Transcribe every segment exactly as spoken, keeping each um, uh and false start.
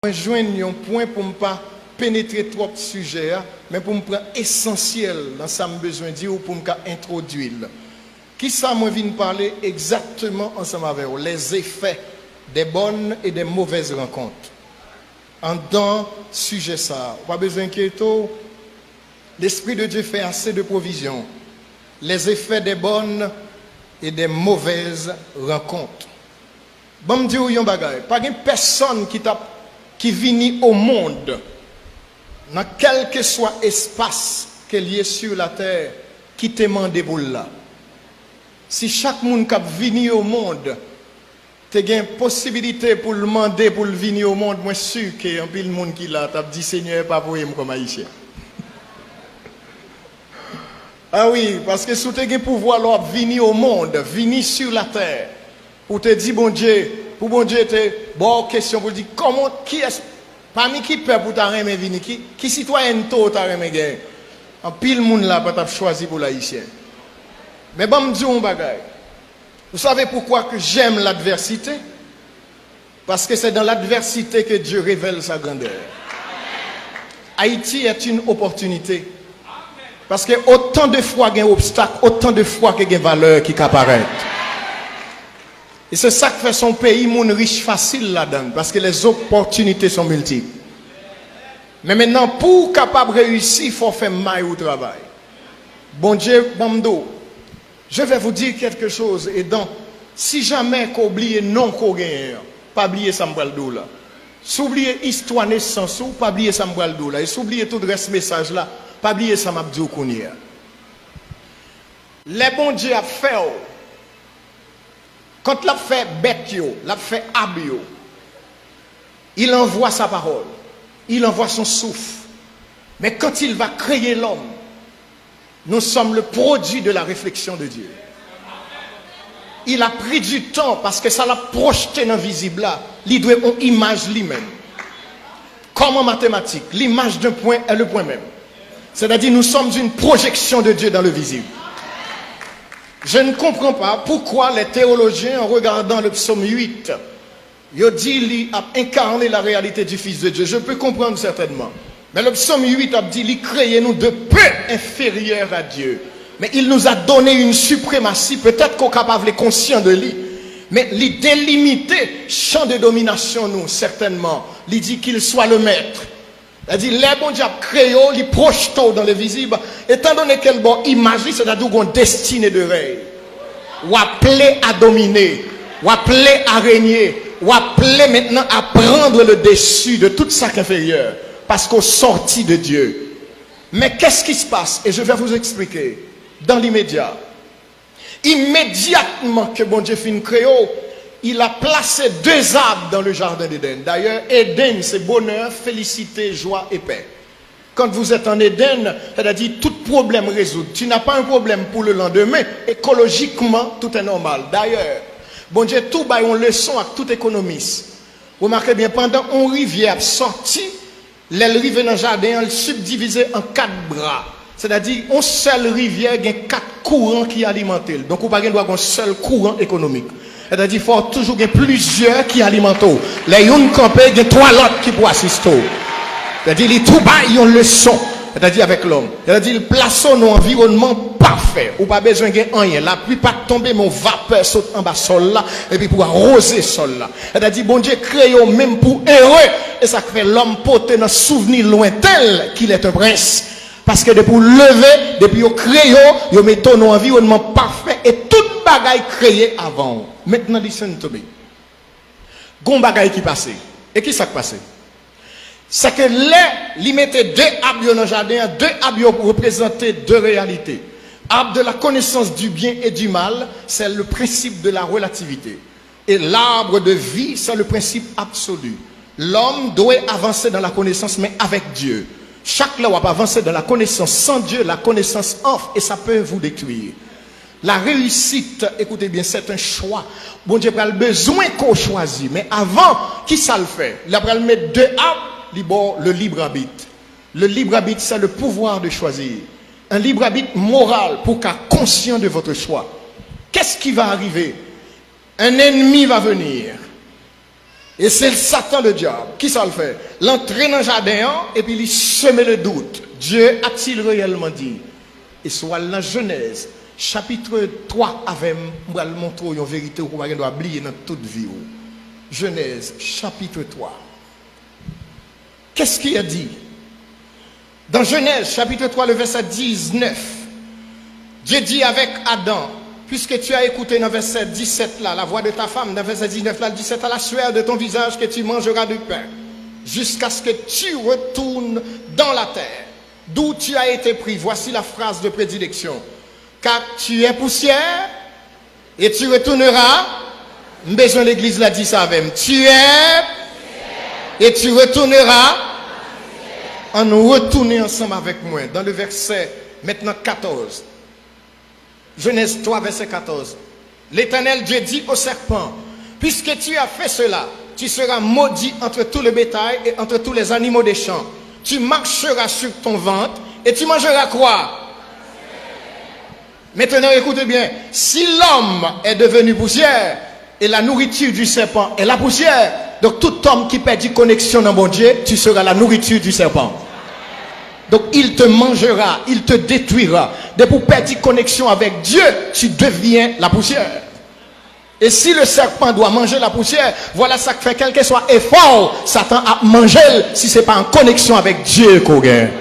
Mwen jwenn yon pwen pou m pa penetre twòp sijè a, men pou m pran esansyèl nan sa m bezwen di w pou m ka entwodui l. Kisa mwen vin pale egzakteman ansanm avè w? Les effets des bonnes et des mauvaises rencontres. Anndan sijè sa a, ou pa bezwen enkyete w, L'Esprit de Dieu fait assez de provisions. Les effets des bonnes et des mauvaises rencontres. Ban m di w yon bagay, pa gen pèsonn ki t ap, ki vini o mond, nan kèlkeswa espas ke l ye sur la terre, ki te mande pou l la. Si chak moun k ap vini o mond te gen posibilite pou l mande pou l vini o mond, mwen si ke anpil moun ki la t ap di, Senyè, pa voye m kòm Ayisyen. A wi, paske si w te gen pouvwa lè w ap vini o mond, vini sur la terre, pou w te di Bondye, pou Bondye te ba w kesyon pou l di, kòman, kiyès, pami ki pèp ou ta renmen vini, ki, ki sitwayènte w ta renmen genyen? Anpil moun la pa t ap chwazi pou l Ayisyen. Men ban m di w yon bagay. Vous savez pourquoi que j'aime l'adversité? Parce que c'est dans l'adversité que Dieu révèle sa grandeur. Haïti est une opportunité. Paske otan de fwa gen obstak, otan de fwa ke gen valè ki ka parèt. E se sa k fè se yon peyi moun rich fasil ladan l, paske les opportunités sont multiples. Men mentnan, pou w kapab reyisi, fò w fè may ou travay. Bondye ban m di w, je vais vous dire quelque chose, et donc, si jamè ke w bliye non ke w genyen an, pa bliye sa m pral di w la. Si w bliye istwa nesans ou, pa bliye sa m pral di w la. E si w bliye tout rès mesaj la, pa bliye sa m ap di w kounye a. Lè Bondye ap fè w, quand l ap fè bèt yo, l ap fè ab yo, il envoie sa parole, il envoie son souffle. Mais quand il va créer l'homme, nous sommes le produit de la réflexion de Dieu. Il a pris du temps, paske sa l ap pwojte nan vizib la, li dwe yon imaj li menm. Comme en mathématiques, l'image d'un point est le point même. C'est-à-dire, nous sommes une projection de Dieu dans le visible. Je ne comprends pas pourquoi les théologiens, en regardant le psaume huit, yo di li ap incarner la réalité du Fils de Dieu. Je peux comprendre certainement. Men le psaume huit ap di li kreye nou de peu inférieur à Dieu. Mais il nous a donné une suprématie, petèt ke w ka pa vle konsyan de li, men li delimite chan de dominasyon nou, sètènman. Li di qu'il soit le maître. Sa di, lè Bondye ap kreye w, li pwojte w dans le visible. Étant donné ke l ba w imaj li, sètadi w gen yon destine de rèy. W aple a domine, w aple a renye, w aple mentnan a prendre le dessus de tout sa k enferyè, paske w sòti de Dieu. Mais qu'est-ce qui se passe? Et je vais vous expliquer dans l'immédiat. Imedyatman ke Bondye fin kreye w, il a placé deux arbres dans le jardin d'Éden. D'ailleurs, Eden se bonè, felisite, jwa e pè. Quand vous êtes en Eden, c'est-à-dire tout problème résoudre. Tu n'as pas un problème pour le lendemain. Écologiquement, tout est normal. D'ailleurs, Bondye tou bay yon leson ak tout ekonomis. Remake byen, pandan yon rivyè ap sòti, lè l rive nan jaden an, l sibdivize an kat bra. Sètadi, yon sèl rivyè gen kat kouran ki alimante l. Donk, ou pa gen dwa gen yon sèl kouran ekonomik. Sètadi, fò toujou gen plizyè ki alimante w. Lè youn kanpe, gen twa lòt ki pou asiste w. Sètadi, li tou bay yon leson. Sètadi, avèk lòm. Sètadi, l plase w nan yon anviwònman pafè. Ou pa bezwen gen anyen. Lapli pa t tonbe, men yon vapè sot anba sòl la, epi pou awoze sòl la. Sètadi, Bondye kreye w menm pou ere. E sa k fè lòm pote nan souvni lwenten l qu'il est un prince. Paske depi w leve, depi yo kreye w, yo mete w nan yon anviwònman pafè e tout bagay kreye avan w. Mentnan, listen to me. Gon bagay ki pase. E ki sa k pase? Sè ke lè li mete de ab yo nan jaden an, de ab yo reprezante de reyalite. Arbre de la connaissance du bien et du mal, c'est le principe de la relativité. Et l'arbre de vie, c'est le principe absolu. L'homme doit avancer dans la connaissance, mais avec Dieu. Chak lè w ap avanse dans la connaissance sans Dieu, la connaissance enfle et ça peut vous détruire. La réussite, écoutez bien, c'est un choix. Bondye pral bezwen ke w chwazi. Men avan, ki sa l fè? L pral met de ab, li ba w le libre arbitre. Le libre arbitre, c'est le pouvoir de choisir. Un libre arbitre moral pou w ka conscient de votre choix. Qu'est-ce qui va arriver? Un ennemi va venir. E se Satan ledyab. Kisa l fè? L antre nan jaden an epi li seme le dout. Dieu a-t-il réellement dit? E si w al nan Jenèz, chapit twa avè m, m pral montre w yon verite ou pa gen dwa bliye nan tout vi w. Genèse, chapitre trois. Qu'est-ce qui est dit? Dans Genèse, chapitre trois, le verset dix-neuf, Dieu dit avec Adam, puisque tu as écouté dans verset dix-sept là, la voix de ta femme, dans verset dix-neuf là, il dit, c'est à la sueur de ton visage que tu mangeras du pain, jusqu'à ce que tu retournes dans la terre, d'où tu as été pris. Voici la phrase de prédilection. Car tu es poussière, et tu retourneras, m bezwen legliz la di sa avè m. Tu es et tu retourneras. Ann retounen ansanm avèk mwen dans le verset maintenant quatorze. Genèse trois, verset quatorze. L'Éternel Dieu dit au serpent, puisque tu as fait cela, tu seras maudit entre tout le bétail et entre tous les animaux des champs. Tu marcheras sur ton ventre et tu mangeras quoi? Maintenant, écoutez bien. Si l'homme est devenu poussière, et la nourriture du serpent est la poussière, donc tout homme qui perd connexion dans Bondye, tu seras la nourriture du serpent. Donc il te mangera, il te détruira. Depi w pèdi koneksyon avèk Dye, tu deviens la poussière. Et si le serpent doit manger la poussière, voilà sa k fè kèlkeswa efò w, Satan ap manje l si se pa an koneksyon avèk Dye ke w gen.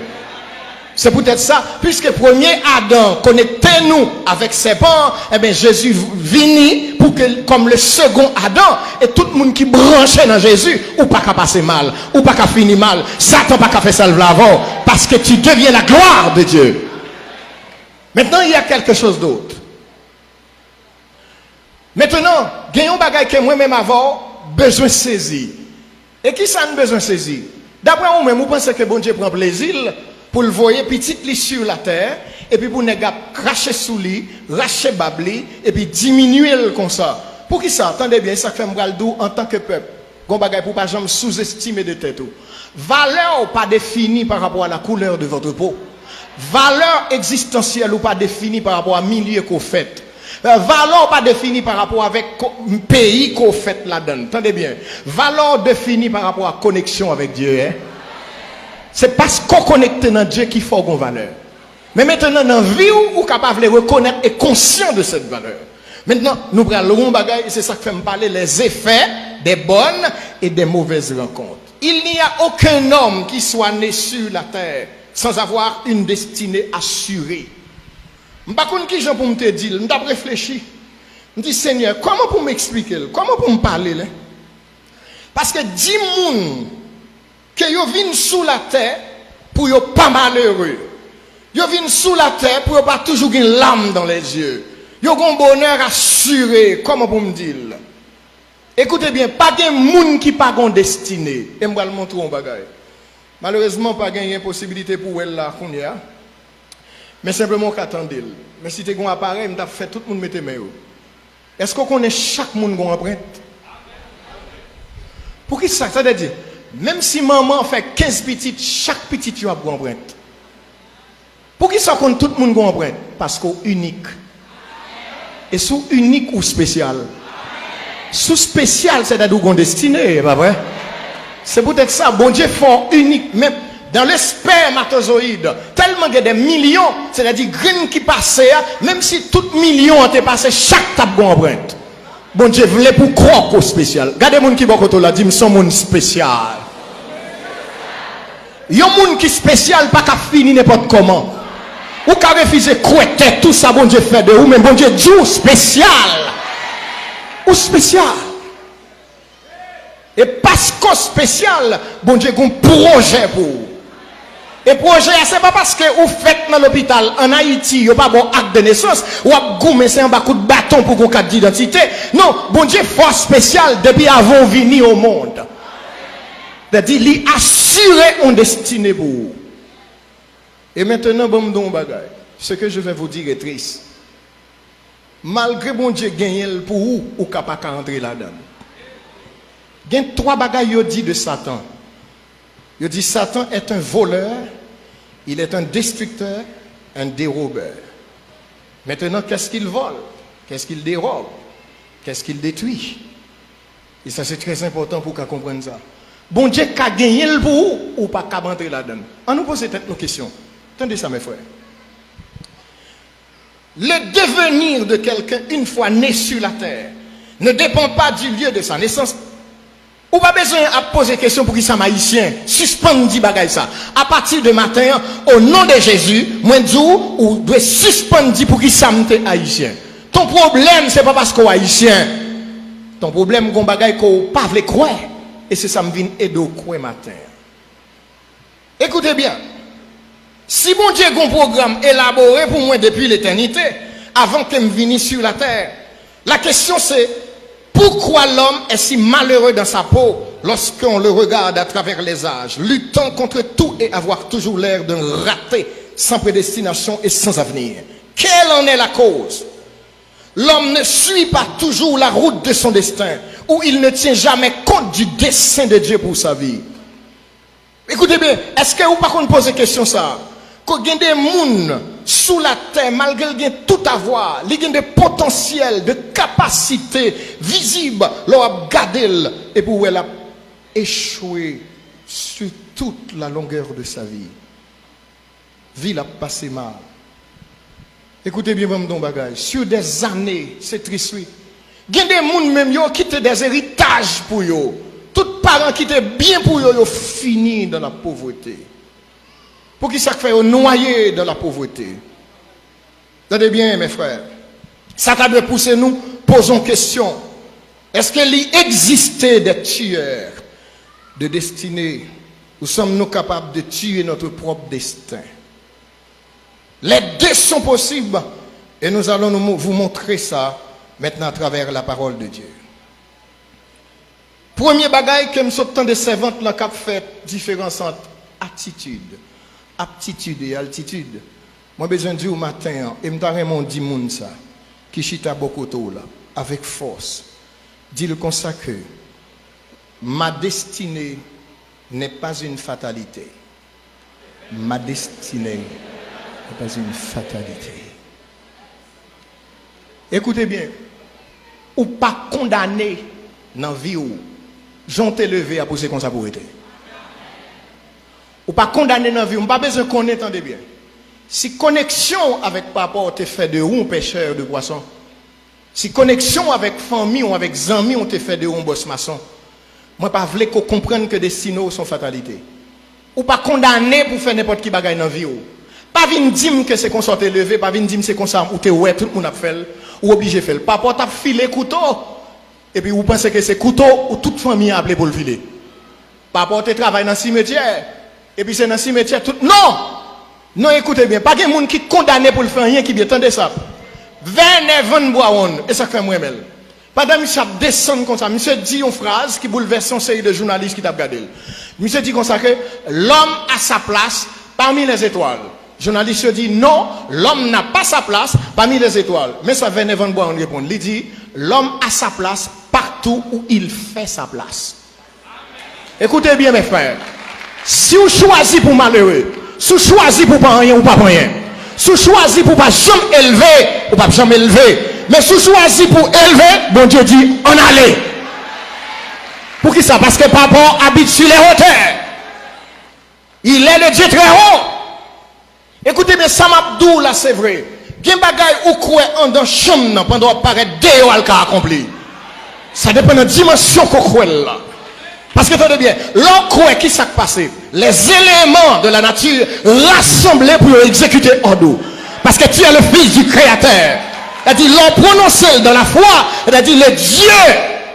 Se poutèt sa, piske premye Adan konekte nou avèk sèpan an, enben Jezi vini pou ke kòm le second Adam, e tout moun ki branche nan Jezi, ou pa ka pase mal, ou pa ka fini mal, Satan pa ka fè sa l vle avè w, paske tu deviens la gloire de Dieu. Maintenant, il y a quelque chose d'autre. Maintenant, gen yon bagay ke mwen menm avè w bezwen sezi. E kisa n bezwen sezi? Daprè ou menm, ou panse ke Bondye pran plezi l pou l voye pitit li sur la terre, epi pou nèg ap krache sou li, rache bab li, epi diminye l konsa? Poukisa? Tande byen, e sa k fè m pral di w antanke pèp, gon bagay pou w pa janm souzestime de tèt ou. Valè w pa defini pa rapò a la couleur de votre peau. Valè egzistansyèl ou pa defini pa rapò a milye ke w fèt. Valè w pa defini pa rapò avèk ko-, peyi ke w fèt ladan l. Tande byen. Valè w defini pa rapò a koneksyon avèk Dye, en. Se paske w konekte nan Dye ki fè w gon valè. Men mentnan nan vi w, ou ka pa vle rekonèt e konsyan de cette valeur. Maintenant, nou pral wè yon bagay, e se sa k fè m pale les effets des bonnes et des mauvaises rencontres. Il n'y a aucun homme qui soit né sur la terre sans avoir une destinée assurée. M pa konn kijan pou m te di l, m t ap reflechi. M di, Senyè, kòman pou m eksplike l? Kòman pou m pale l? Paske di moun ke yo vin sou latè pou yo pa malere. Yo vin sou latè pou yo pa toujou gen larmes dans les yeux. Yo gen yon bonè asire, kòman pou m di l? Ekoute byen, pa gen moun ki pa gen yon destine. E m pral montre w yon bagay. Malerezman, pa genyen posibilite pou w wè l la kounye a. Men senpleman w ka tande l. Men si te gen yon aparèy, m t ap fè tout moun mete men yo. Èske w konnen chak moun gen yon anprent? Poukisa? Sa vle di, menm si manman an fè kenz pitit, chak pitit yo ap gen yon anprent. Poukisa w konn tout moun gen yon anprent? Paske w inik. E si w inik, ou espesyal. Si w espesyal, sètadi w gen yon destine, e pa vre? Se poutèt sa, Bondye fè w inik. Men, dans le spermatozoïde, tèlman gen de milyon, sètadi grenn ki pase a, menm si tout milyon an te pase, chak t ap gen yon anprent. Bondye vle pou w kwè ke w espesyal. Gade moun ki bò kote w la, di m, "S on moun espesyal." Yon moun ki espesyal pa ka fini nenpòt kòman. Ou ka refize kwè tèt ou, sa Bondye fè de ou, men Bondye di w espesyal. Ou espesyal. E paske w espesyal, Bondye gen yon pwojè pou ou. E pwojè a, se pa paske ou fèt nan lopital ann Ayiti, yo pa ba w ak de nesans, w ap goumen se anba kout baton pou gen yon kat didantite. Non, Bondye fè w espesyal depi avan w vini o mond. Sètadi, li asire yon destine pou ou. E mentnan, ban m di w yon bagay. Ce que je vais vous dire est triste. Malgre Bondye genyen l pou ou, ou ka pa ka antre ladan l. Gen twa bagay yo di de Satan. Yo di, Satan est un voleur, il est un destructeur, un dérobeur. Maintenant, qu'est-ce qu'il vole? Qu'est-ce qu'il dérobe? Qu'est-ce qu'il détruit? E sa se trè enpòtan pou w ka konprann sa. Bondye ka genyen l pou ou, ou pa kab antre ladan l. Ann nou poze tèt nou kesyon. Tande sa, mes frères. Le devenir de quelqu'un une fois né sur la terre ne dépend pas du lieu de sa naissance. Ou pa bezwen ap poze kesyon poukisa m ayisyen. Sispann di bagay sa. Apati de maten an, o non de Jezi, mwen di w, ou dwe sispann di poukisa m te ayisyen. Ton pwoblèm, se pa paske w ayisyen. Ton pwoblèm gon bagay ke w pa vle kwè. E se sa m vin ede w kwè maten an. Écoutez bien. Si Bondye gon pwogram elabore pou mwen depi letènite, avan ke m vini sur la terre, la question c'est, pourquoi l'homme est si malheureux dans sa peau lorsqu'on le regarde à travers les âges, luttant contre tout et avoir toujours l'air d'un raté, sans prédestination et sans avenir? Quelle en est la cause? L'homme ne suit pas toujours la route de son destin, ou il ne tient jamais compte du dessein de Dieu pour sa vie. Écoutez bien, èske ou pa konn poze kesyon sa a? Ke gen de moun sou latè, malgre l gen tout avwa, li gen de potansyèl, de kapasite vizib, lè w ap gade l, epi w wè l ap echwe sur toute la longueur de sa vie. Vi l ap pase mal. Écoutez bien, ban m di w yon bagay. Sur des années, se tris, wi. Gen de moun menm yo kite des héritages pou yo. Tout paran kite byen pou yo, yo fini dans la pauvreté. Poukisa k fè yo nwaye dans la pauvreté? Tande byen, mes frères. Sa ta dwe pouse nou poze yon kesyon. Èske li egziste des tueurs de destinée? Ou sanm nou kapab de tuer notre propre destin? Les deux sont possibles et nous allons nous, vous montrer ça maintenant à travers la parole de Dieu. Premye bagay ke m sot tande sèvant lan k ap fè diferans ant atitid, aptitid e altitid. Mwen bezwen di w maten an, e m ta renmen w di moun sa, ki chita bò kote w la, avèk fòs. Di l konsa ke, ma destinée n'est pas une fatalité. Ma destinée n'est pas une fatalité. Écoutez bien, ou pa kondane nan vi w, jan w te leve a pou se konsa pou rete. Ou pa kondane nan vi w, m pa bezwen konnen, tande byen. Si koneksyon w avèk papa w te fè de ou yon pechè de pwason, si koneksyon w avèk fanmi w, avèk zanmi w te fè de ou yon bòs mason, mwen pa vle ke w konprann ke destine w se yon fatalite. Ou pa kondane pou fè nenpòt ki bagay nan vi w. Pa vin di m ke se konsa w te leve, pa vin di m se konsa ou te wè tout moun ap fè l, ou oblije fè l. Papa w t ap file kouto, epi ou panse ke se kouto ou tout fanmi an ap le pou l file. Papa w te travay nan simetyè, epi se nan simetyè tout, non! Non, écoutez bien, pa gen moun ki kondane pou l fè anyen ki byen, tande sa. Werner von Braun, e sa k fè m renmen l. Pandan misye ap desann konsa, misye di yon fraz ki boulvèse yon seri de jounalis ki t ap gade l. Misye di konsa ke, l'homme a sa place parmi les étoiles. Jounalis yo di, non, l'homme n'a pas sa place parmi les étoiles. Men sa Werner von Braun reponn, li di, l'homme a sa place partout où il fait sa place. Écoutez bien, mes frères. Si w chwazi pou w malere, si w chwazi pou w pa anyen, ou p ap anyen. Si w chwazi pou w pa janm elve, ou p ap janm elve. Men si w chwazi pou w elve, Bondye di, ann ale. Poukisa? Paske papa w habite sur les hauteurs. Il est le Dieu très haut. Écoutez bien, sa m ap di w la, se vre. Gen bagay ou kwè anndan chanm nan, pandan w ap parèt deyò a, l ka akonpli. Sa depann nan dimansyon ke w kwè l la. Paske, tande byen, lè w kwè, ki sa k pase? Les éléments de la nature rasanble pou yo egzekite òd ou. Paske tu es le fils du Créateur. Sètadi, lè w pwononse l dans la foi, sètadi, le Dieu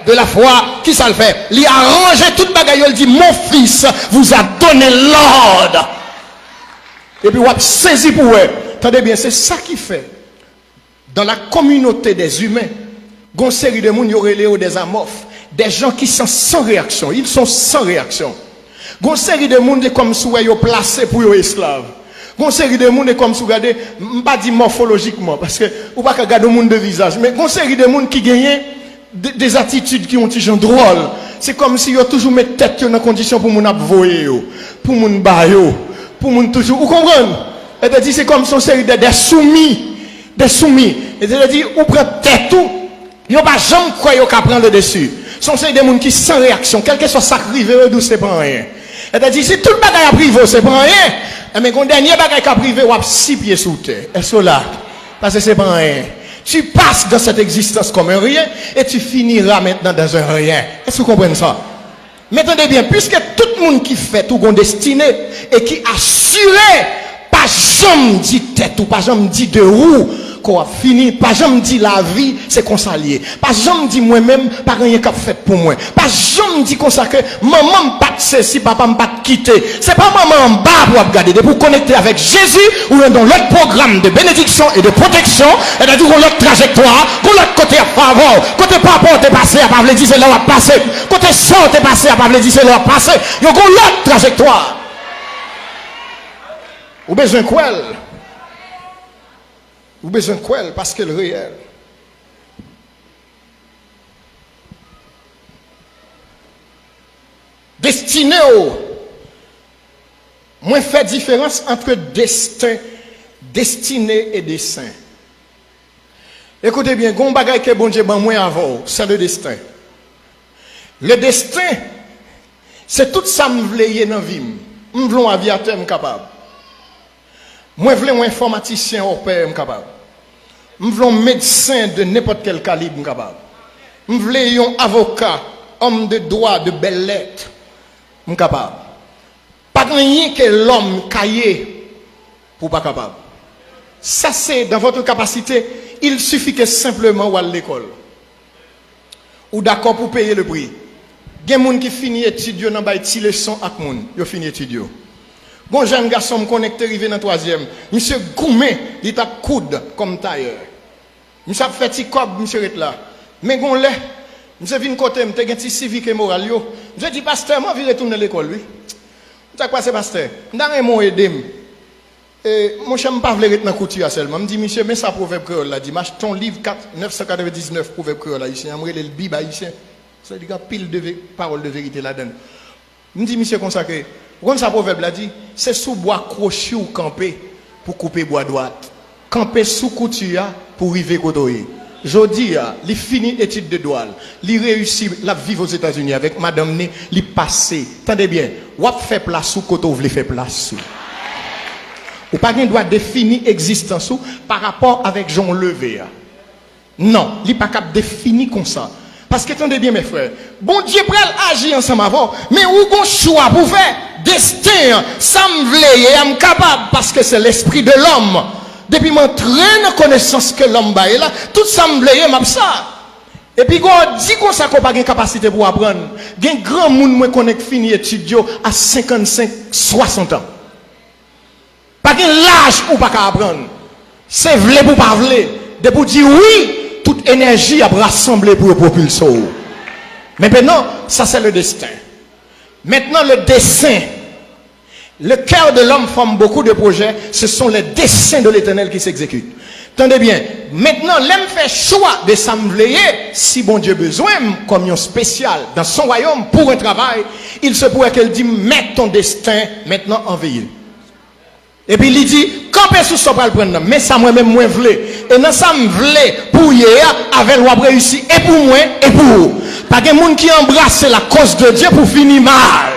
de la foi, ki sa l fè? Li aranje tout bagay yo, l di, mon fils vous a donné l'ordre. Epi w ap sezi pou wè. Tande byen, se sa ki fè, dans la communauté des humains, gon seri de moun yo rele yo des amorphes, des gens qui sont sans réaction, ils sont sans réaction. Gon seri de moun, se kòmsi w wè yo plase pou yo esklav. Gon seri de moun, e kòmsi w gade, m pa di mòfolojikman, paske ou pa ka gade yon moun de vizaj, men gon seri de moun ki genyen de, de zatitid ki yon ti jan dwòl. Se kòmsi yo toujou met tèt yo nan kondisyon pou moun ap voye yo, pou moun ba yo, pou moun toujou, ou konprann? Sètadi, se kòmsi yon seri de, de soumi, de soumi. Sètadi, ou pran tèt ou, yo pa janm kwè yo ka pran le dessus. Se yon seri de moun ki san reyaksyon, kèlkeswa sa k rive yo, yo di w se pa anyen. Sètadi, si tout bagay ap rive w, se pa anyen, enben, gon dènye bagay k ap rive, w ap si pye sou tè. Èske w la? Paske se pa anyen. Tu passes dans cette existence comme un rien et tu finiras maintenant dans un rien. Èske w konprann sa? Men tande byen, piske tout moun ki fèt ou gon destine e ki asire, pa janm di tèt ou, pa janm di de ou ke w ap fini, pa janm di lavi se konsa l ye. Pa janm di mwen menm pa gen anyen k ap fèt pou mwen. Pa janm di konsa ke manman m pa t sesi, papa m pa t kite. Se pa manman anba pou w ap gade. Depi w konekte avèk Jezi, ou nan yon lòt pwogram de benediksyon e de pwoteksyon, sètadi yon lòt trajektwa, yon lòt kote ap favè w. Kote papa w te pase a pa vle di se la w ap pase. Kote sè w te pase a pa vle di se la w ap pase. Yo gon lòt trajektwa. Ou bezwen kwè l. Ou bezwen kwè l paske l reyèl. Destine w. Mwen fè diferans ant desten, destine e desen. Ekoute byen, gon bagay ke Bondye ban mwen avè w, se le destin. Le destin, se tout sa m vle ye nan vi m. M vle yon avyatè, m kapab. Mwen vle yon enfòmatisyen opè, m kapab. M vle yon medsen de nenpòt kèl kalib, m kapab. M vle yon avoka, òm de dwa, de bèl lèt, m kapab. Pa gen anyen ke lòm ka ye pou w pa kapab. Sa se dans votre capacité, il suffit que simplement w al lekòl. Ou dakò pou peye le prix. Gen moun ki fini etid yo nan bay ti leson ak moun. Yo fini etid yo. Gon jèn gason m konnen ki te rive nan twazyèm. Misye goumen, li t ap koud kòm tayè. Misye ap fè ti kòb, misye ret la. Men gon lè, misye vin kote m, te gen ti sivik emoral yo. Misye di, "Pastè, m anvi retounen lekòl, wi." M di, "Sa k pase, pastè?" "M ta renmen w ede m. E, monchè, m pa vle ret nan kouti a sèlman." M di, "Misye, men sa pwovèb kreyòl la di. M achte yon liv kat, nèf san katrevendiznèf pwovèb kreyòl ayisyen an, m rele l Bib ayisyen. Sa vle di gen anpil de ve-, pawòl de verite ladan l." M di misye konsa ke, ou konn sa pwovèb la di? Se sou bwa kwochi w kanpe pou koupe bwa dwat. Kanpe sou kouti a pou rive kote w ye. Jodi a, li fini etid de dwa l. Li reyisi, l ap viv Ozetazini avèk madanm ni, li pase. Tande byen, w ap fè plas ou kote w vle fè plas ou. Ou pa gen dwa defini egzistans ou pa rapò avèk jan w leve a. Non, li pa kab defini konsa. Paske tande byen, mes frères, Bondye pral aji ansanm avè w, men ou gon chwa pou w fè. Desten an, sa m vle ye a, m kapab, paske se lespri de lòm. Depi m antre nan konesans ke lòm bay la, tout sa m vle ye, m ap sa. Epi gon di konsa ke w pa gen kapasite pou w aprann. Gen granmoun mwen konnen k fini etid yo a senkannsenk, swasant an. Pa gen laj ou pa ka aprann. Se vle pou pa vle. Depi w di wi, tout enèji ap rasanble pou yo pwopilse w. Men penan, sa se le destin. Maintenant, le dessein. Le cœur de l'homme forme beaucoup de projets, ce sont les desseins de l'Éternel qui s'exécutent. Tande byen, mentnan, lè m fè chwa de sa m vle ye, si Bondye bezwen m kòm yon spesyal dans son royaume pour un travail, il se pourrait ke l di m, mets ton destin maintenant en veillée. Epi li di, kanpe sou sa w pral pran nan. Men sa mwen menm mwen vle. E nan sa m vle pou w ye a, avè l w ap reyisi. E pou mwen, e pou ou. Pa gen moun ki anbrase la cause de Dieu pou fini mal.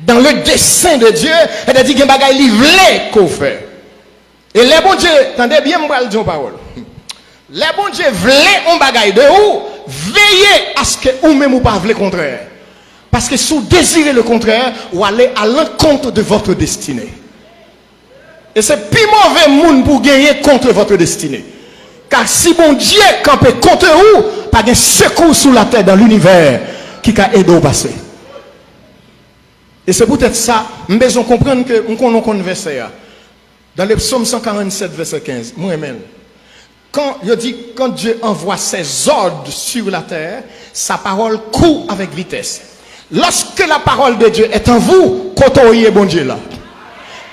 Dans le dessein de Dieu, sètadi gen bagay li vle ke w fè. E lè Bondye, tande byen, m pral di yon pawòl. Lè Bondye vle yon bagay de ou, veye aske ou menm ou pa vle kontrè. Paske si w dezire le kontrè, w ale à l'encontre de votre destinée. E se pi move moun pou w genyen contre votre destinée. Ka si Bondye kanpe kont ou, pa gen sekou sou latè, dans l'univers, ki ka ede w pase. E se poutèt sa, m bezwen konprann ke m konnen w konn vèsè a. Dans le psaume cent quarante-sept, verset quinze, mwen renmen l. Quand, yo di, quand Dieu envoie ses ordres sur la terre, sa parole court avec vitesse. Lorsque la parole de Dieu est en vous, kote w ye, Bondye la.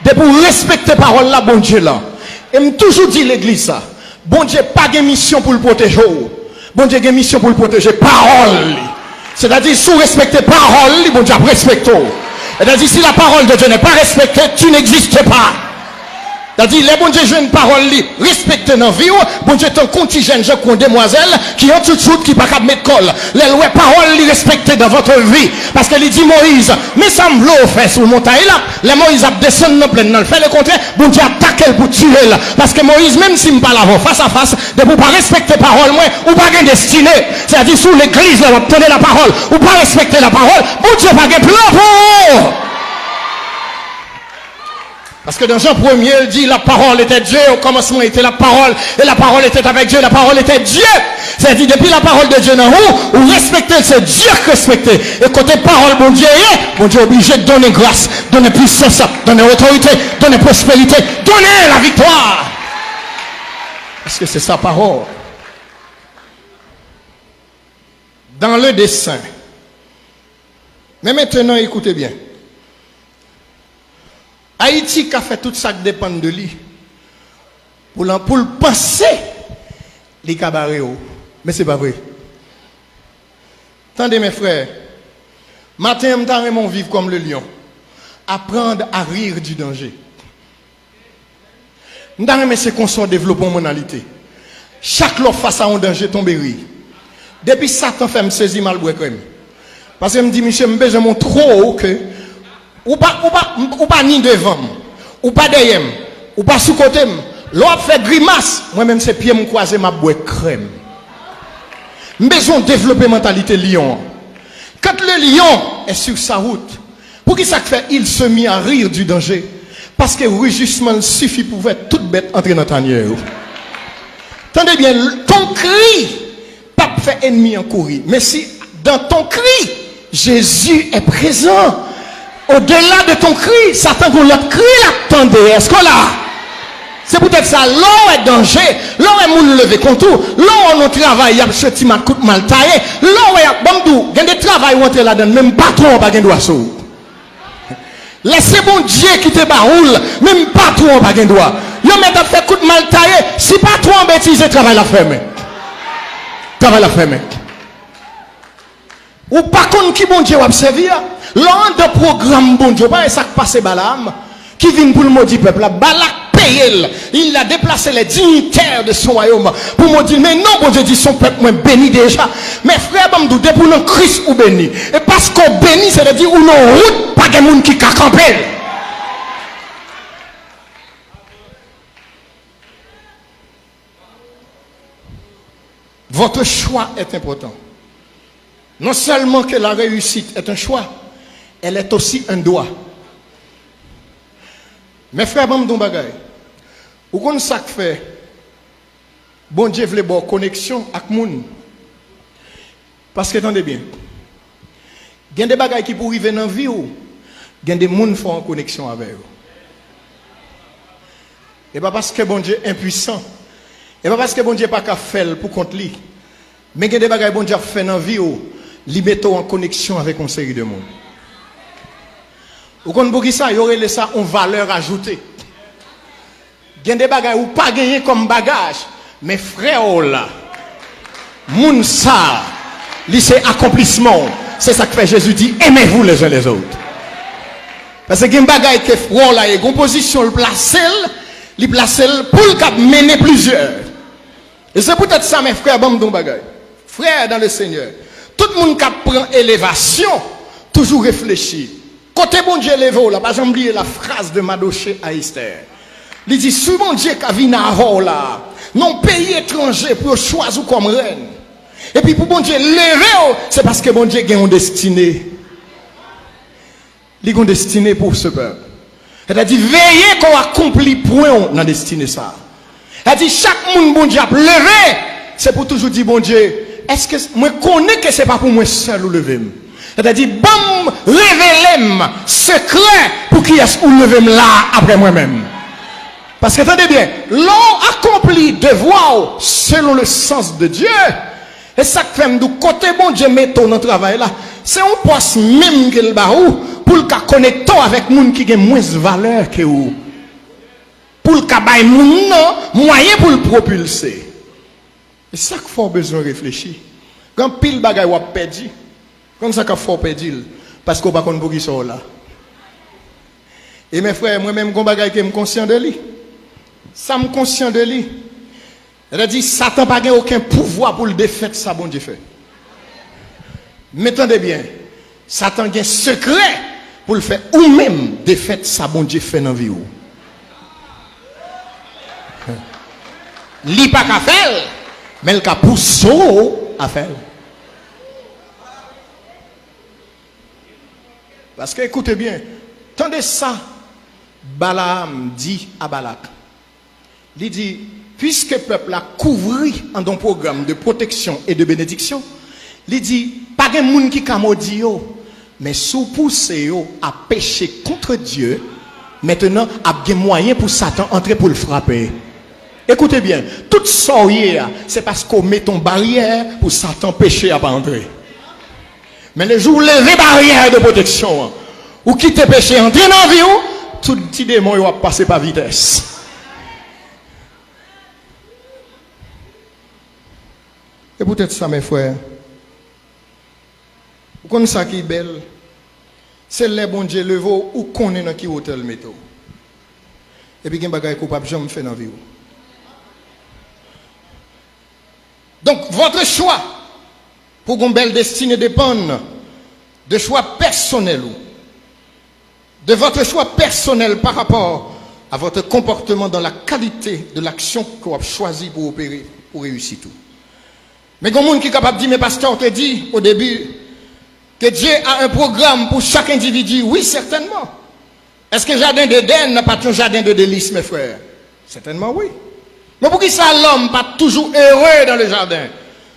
Depi w respekte pawòl la, Bondye la. E m toujou di legliz sa, Bondye pa gen misyon pou l pwoteje w. Bondye gen misyon pou l pwoteje pawòl li. Sètadi, si w respekte pawòl li, Bondye ap respekte w. Sètadi, si la parole de Dieu n'est pas respectée, tu n'existes pas. Sa di, lè Bondye jwenn pawòl li respekte nan vi w, Bondye tankou yon ti jènjan, kou yon demwazèl ki yon tchoutchout ki pa kab met kò l. Lè l wè pawòl li respekte nan vant vi, paske li di Moyiz, men sa m vle w fè sou montay la. Lè Moyiz ap desann nan plèn nan, l fè lekontrè, Bondye atake l pou tiye l. Paske Moyiz, menm si m pale avè w fas a fas, depi w pa respekte pawòl mwen, ou pa gen destine. Sa di, si w legliz la, w ap tande lapawòl, ou pa respekte lapawòl, Bondye pa gen plan pou ou. Paske dans Jean premier, il dit, la parole était Dieu, au commencement était la parole, et la parole était avec Dieu, la parole était Dieu. Sa di, depi lapawòl de Dye nan ou, ou respekte l, se Dye k respekte. E kote pawòl Bondye ye, Bondye oblije donnen gras, donnen pwisans, donnen otorite, donnen pwosperite, donnen laviktwa. Paske se sa pawòl. Dans le dessein. Men mentenan, ekoute byen. Ayiti ka fè tout sa k depann de li pou l, pou l panse li ka bare w. Men se pa vre. Tande, mes frères. Maten an, m ta renmen w viv kòm le lion. Apprendre à rire du danger. M ta renmen se konsa w devlope yon mannalite. Chak lè w fas a yon danje, tonbe ri. Depi Satan fè m sezi, m al bwè krèm. Paske m di, misye, m bezwen montre w ke ou pa, ou pa, ou pa ni devan m, ou pa dèyè m, ou pa sou kote m. Lè w ap fè grimas, mwen menm se pye m kwaze, m ap bwè krèm. M bezwen w devlope mantalite lyon an. Quand le lion est sur sa route, poukisa k fè il se mit à rire du danger? Paske rijisman l sifi pou fè tout bèt antre nan tanyè yo. Tande byen, ton cri p ap fè ènmi an kouri. Men si dans ton cri, Jésus est présent. Au-delà de ton cri, Satan gon lòt kri l ap tande. Èske w la? Se poutèt sa, lè w wè danje, lè w wè moun leve kont ou, lè w wè nan travay y ap jwe ti mat kout mal taye, lè w wè y ap, ban m di w, gen de travay ou antre ladan l, menm patwon an pa gen dwa sou ou. Lè se Bondye ki te ba ou l, menm patwon an pa gen dwa. Yo mèt ap fè kout mal taye, si patwon an betize, travay la fèmen. Travay la fèmen. Ou pa konn ki Bondye w ap sèvi a. Lè w anndan pwogram Bondye, w pa wè sa k pase Balaam, ki vin pou l modi pèp la. Balak peye l. Il a déplacé les dignitaires de son royaume pou modi l. Men non, Bondye di, se yon pèp mwen beni deja. Men frè, ban m di w, depi w nan Kris, ou beni. E paske w beni, sètadi ou nan wout, pa gen moun ki ka kanpe l. Votre choix est important. Non seulement que la réussite est un choix, elle est aussi un droit. Men frè, ban m di w yon bagay. Ou konn sa k fè Bondye vle ba w koneksyon ak moun? Paske, tande byen, gen de bagay ki pou rive nan vi w, gen de moun fò w an koneksyon avè yo. E pa paske Bondye enpwisan, e pa paske Bondye pa ka fè l pou kont li, men gen de bagay Bondye ap fè nan vi w, li mete w an koneksyon avèk yon seri de moun. Ou konn poukisa? Yo rele sa yon valè ajoute. Gen de bagay ou pa genyen kòm bagaj, men frè w la, moun sa a, li se akonplisman w. Se sa k fè Jezi di, aimez-vous les uns les autres. Paske gen bagay ke frè w la ye, gen pozisyon l plase l, li plase l pou l kab mennen plizyè. E se poutèt sa, men frè, ban m di w yon bagay. Frè dans le Seigneur, tout moun k ap pran elevasyon, toujou reflechi. Kote Bondye leve w la, pa janm bliye la phrase de Madoché à Esther. Li di, si Bondye ka vin avè w la, nan yon peyi etranje pou yo chwazi w kòm rèn, epi pou Bondye leve w, se paske Bondye gen yon destine. Li gon destine pou se pèp. Sètadi, veye ke w akonpli pwen w nan destine sa a. Sètadi, chak moun Bondye ap leve, se pou toujou di, Bondye, èske mwen konnen ke se pa pou mwen sèl ou leve m? Sètadi, ban m, revele m sekrè pou kiyès ou leve m la a apre mwen menm. Paske, tande byen, lè w akonpli devwa w selon le sens de Dieu, e sa k fè m di w, kote Bondye mete w nan travay la, se yon pòs menm ke l ba ou pou l ka konekte w avèk moun ki gen mwens valè ke ou, pou l ka bay moun nan mwayen pou l pwopilse. E sa k fè w bezwen reflechi. Gen anpil bagay w ap pèdi. Konn sa k ap fè w pèdi l? Paske w pa konn poukisa w la. E men frè, mwen menm gon bagay ke m konsyan de li. Sa m konsyan de li, sètadi Satan pa gen okenn pouvwa pou l defèt sa Bondye fè. Men tande byen, Satan gen sekrè pou l fè ou menm defèt sa Bondye fè nan vi w. Li pa ka fè l, men l ka pouse w a fè l. Paske, ekoute byen, tande sa Balaam di a Balak. Li di, piske pèp la kouvri anndan yon pwogram de pwoteksyon e de benediksyon, li di, pa gen moun ki ka modi yo, men si w pouse yo a peche kont Dye, mentnan ap gen mwayen pou Satan antre pou l frape. Ekoute byen, tout sa w ye a, se paske w mete yon baryè pou Satan peche a pa antre. Men lejou w leve baryè de pwoteksyon an, ou kite peche antre nan vi w, tout ti demon yo ap pase pa vitès. E poutèt sa, men frè, ou konn sa ki bèl? Se lè Bondye leve w, ou konnen nan ki wotè l mete w. Epi gen bagay ke w p ap janm fè nan vi w. Donc, votre choix pou gon bèl destine depann de chwa pèsonèl ou, de votre choix personnel par rapport à votre comportement dans la qualité de l'action ke w ap chwazi pou opere pou reyisit ou. Men gon moun ki kapab di, men pastè, w te di au début que Dieu a un programme pour chaque individu. Wi, sètènman. Èske jaden Edenn pa t yon jaden de delis, mes frères? Sètènman wi. Men poukisa lòm pa t toujou ere dans le jardin?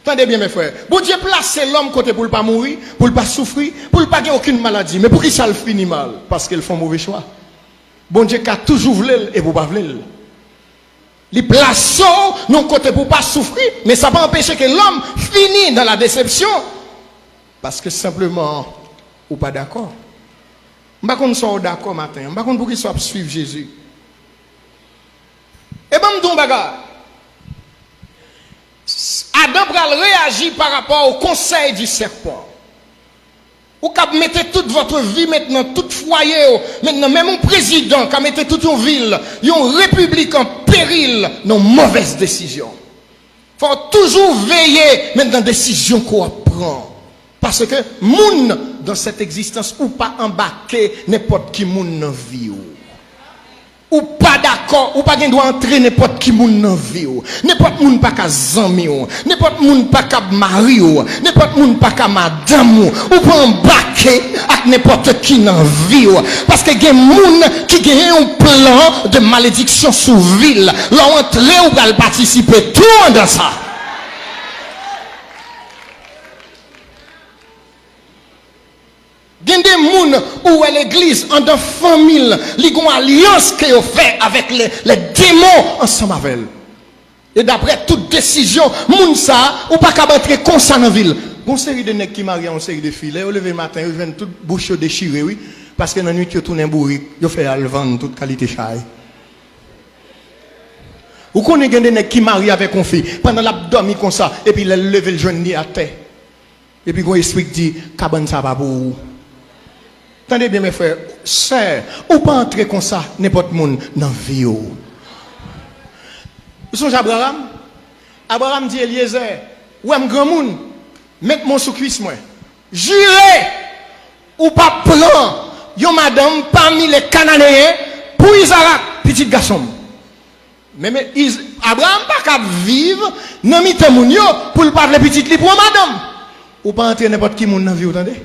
Tande byen, mes frères. Bondye plase lòm kote pou l pa mouri, pou l pa soufri, pou l pa gen okenn maladi. Men poukisa l fini mal? Paske l fè yon move chwa. Bondye ka toujou vle l epi w pa vle l. Li plase w nan yon kote pou w pa soufri, men sa pa anpeche ke lòm fini dans la déception. Paske senpleman, ou pa dakò. M pa konn sa w dakò maten an. M pa konn poukisa w ap swiv Jezi. E ban m di w yon bagay. Adan pral reyaji pa rapò au conseil du serpent. Ou k ap mete tout votre vie mentnan, tout fwaye w mentnan, menm yon prezidan ka mete tout yon vil, yon repiblik an peril nan yon movèz desizyon. Fò w toujou veye mentnan desizyon ke w ap pran. Paske moun dans cette existence, ou pa anbake nenpòt ki moun nan vi w. Ou pa dakò, ou pa gen dwa antre nenpòt ki moun nan vi w. Nenpòt moun pa ka zanmi w. Nenpòt moun pa ka mari w. Nenpòt moun pa ka madanm ou. Ou pa anbake ak nenpòt ki nan vi w. Paske gen moun ki genyen yon plan de malediksyon sou vi l. Lè w antre, ou pral patisipe tou andan sa. Gen de moun ou wè legliz andan fanmi l, li gon alyans ke yo fè avèk le, le demon ansanm avè l. E daprè tout desizyon, moun sa a, ou pa kab antre konsa nan vi l. Gon seri de nèg ki marye a yon seri de fi, lè yo leve maten, yo jwenn tout bouch yo dechire, wi, paske nan nwit yo tounen bourik, yo fè al vann tout kalite chay. Ou konnen gen de nèg ki marye avèk yon fi, pandan l ap dòmi konsa, epi lè l leve, l jwenn li atè. Epi gon espri k di, kabann sa pa pou ou. Tande byen, men frè, sè, ou pa antre konsa nenpòt moun nan vi w. Ou sonje Abraram? Abraram di Elyezè, ou wè m granmoun, met men w sou kwis mwen. Jire ou p ap pran yon madanm pami le Kananeyen pou Izarak, pitit gason m. Men, men Iz-, Abraram pa kab viv nan mitan moun yo pou l pa vle pitit li pran madanm. Ou pa antre nenpòt ki moun nan vi w, tande.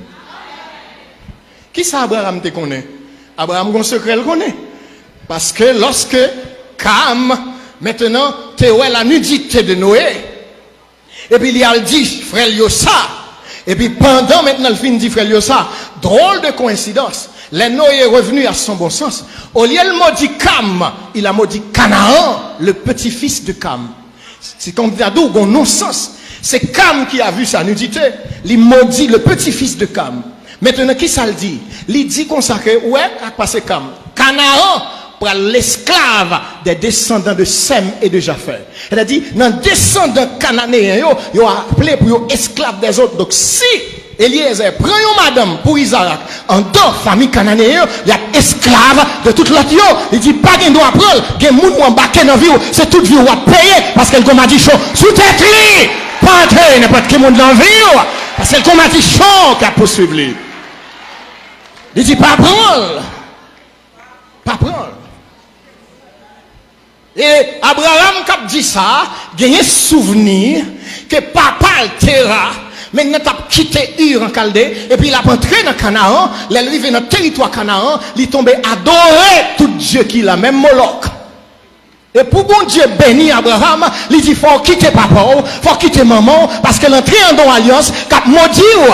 Kisa Abraram te konnen? Abraram gon sekrè l konnen. Paske lòske Kam, mentnan, te wè la nudité de Noé, epi li al di frè l yo sa. Epi pandan mentnan l fin di frè l yo sa, drôle de coïncidence, lè Noé revenu à son bon sens, olye l modi Kam, il a maudit Canaan, le petit-fils de Kam. Se kòmsi ta di w gon non sans. Se Kam qui a vu sa nudité, li modi le petit-fils de Kam. Mentnan, kisa l di? Li di konsa ke, ou wè, sa k pase Kam. Kanaan pral lesklav des descendants de Sem et de Jafeth. Sètadi, nan desandan kananeyen yo, yo aple pou yo esklav dèzòt. Donk, si Elyezè pran yon madanm pou Izarak. Andan fanmi Kananeyen yo, y ap esklav de tout lòt yo. Li di, pa gen dwa pran l. Gen moun ou anbake nan vi w, se tout vi w w ap peye, paske l gon madichon sou tèt li. Pa antre nenpòt ki moun nan vi w, paske l gon madichon k ap pouswiv li. Li di, pa pran l. Pa pran l. E Abraram k ap di sa, genyen souvni ke papa l Tera, men nan t ap kite Ur an Kalde, epi l ap antre nan Kanaran, lè l rive nan teritwa Kanaran, li tonbe adore tout dye ki la, menm Molòk. E pou Bondye beni Abraram, li di, fò w kite papa w, fò w kite manman w, paske l antre andan yon alyans k ap modi w.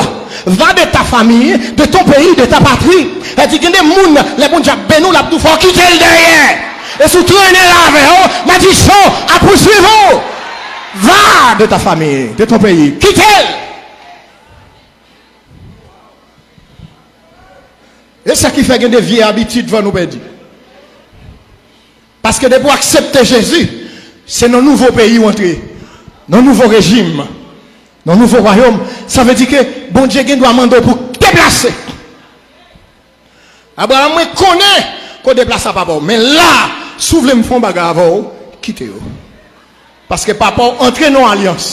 Va de ta famille, de ton pays, de ta patrie. Sa di, gen de moun, lè Bondye ap beni w, l ap di w, fò w kite l dèyè. E si w trennen l avè w, madichon ap pouswiv ou. Va de ta famille, de ton pays. Kite l. E sa ki fè gen de vye abitid fò nou pèdi. Paske depi w aksepte Jezi, se nan nouvo peyi w antre, nan nouvo rejim, nan nouvo wayòm. Sa vle di ke Bondye gen dwa mande w pou deplase. Abraram, mwen konnen ke w deplase a papa w, men la, si w vle m fè yon bagay avè w, kite yo. Paske papa w antre nan yon alyans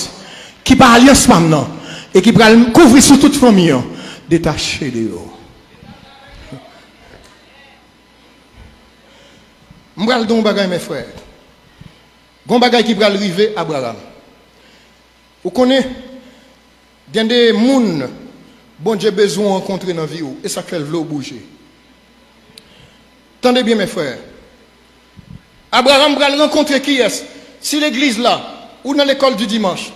ki pa alyans pa m nan, e ki pral kouvri sou tout fanmi an. Detache de yo. M pral di w yon bagay, men frè. Gon bagay ki pral rive Abraram. Ou konnen, gen de moun Bondye bezwen w rankontre nan vi w, e sa k fè l vle w bouje. Tande byen, men frè. Abraram pral rankontre kiyès? Si legliz la, ou nan lekòl di dimanch,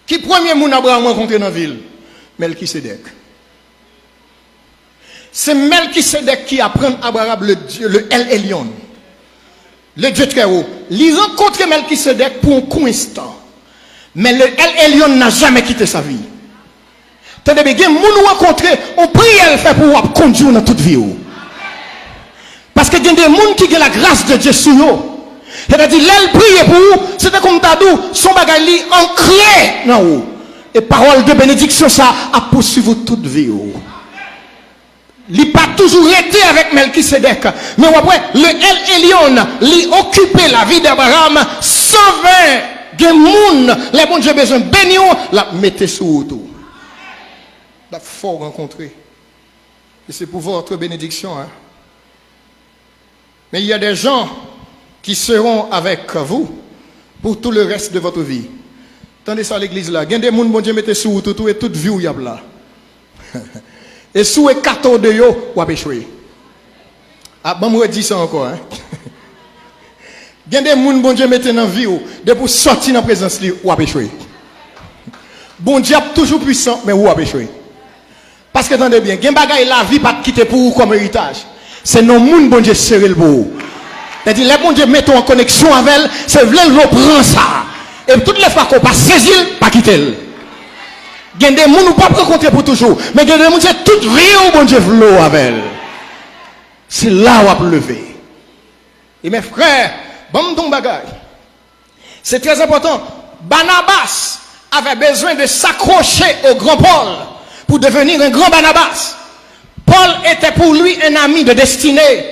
ki premye moun Abraram rankontre nan vi l? Mèlkisedèk. Se Mèlkisedèk ki aprann Abraram le Dieu, le El Elyon, le Dieu très haut. Li rankontre Mèlkisedèk pou yon kou enstan. Men le El Elyon n'a jamais quitté sa vie. Tande byen, gen moun ou rankontre, yon priyè l fè pou ou ap kondui w nan tout vi w. Paske gen de moun ki gen lagras de Dye sou yo. Sètadi, lè l priye pou ou, se tankou m ta di w, se yon bagay li ankre nan ou. E pawòl de benediksyon sa ap pouswiv ou tout vi w. Li pa toujou rete avèk Mèlkisedèk, men w ap wè, le El Elyon, li okipe lavi d'Abraham, san ven gen moun, lè Bondye bezwen beni w, l ap mete sou wout ou. L ap fè w rankontre. E se pou votre benediksyon, hein. Mais il y a des gens qui seront avec vous pour tout le reste de votre vie. Tande sa, legliz la. Gen de moun Bondye mete sou wout ou tou e tout vi w y ap la. E si w ekate w de yo, w ap echwe. A, ban m redi sa ankò, hein. Gen de moun Bondye mete nan vi w, depi w sòti nan prezans li, w ap echwe. Bondye ap toujou pwisan, men ou ap echwe. Paske tande byen, gen bagay lavi pa t kite pou ou kòm eritaj. Se nan moun Bondye sere l pou ou. Sètadi, lè Bondye mete w an koneksyon avè l, se vle l vle w pran sa. E tout lè fwa ke w pa sezi l, pa kite l. Gen de moun ou p ap rankontre pou toujou, men gen de moun se tout vi w Bondye vle w avè l. Se la w ap leve. E men frè, ban m di w yon bagay. C'est très important. Barnabas avait besoin de s'accrocher au grand Paul pour devenir un grand Barnabas. Paul était pour lui un ami de destinée.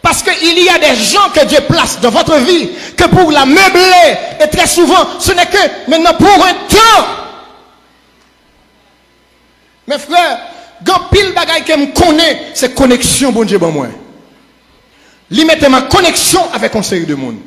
Parce qu'il y a des gens que Dieu place dans votre vie que pour la meubler. Et très souvent, ce n'est que maintenant pour un temps. Men frè, gen anpil bagay ke m konnen, se koneksyon Bondye ban mwen. Li mete m an koneksyon avèk yon seri de moun.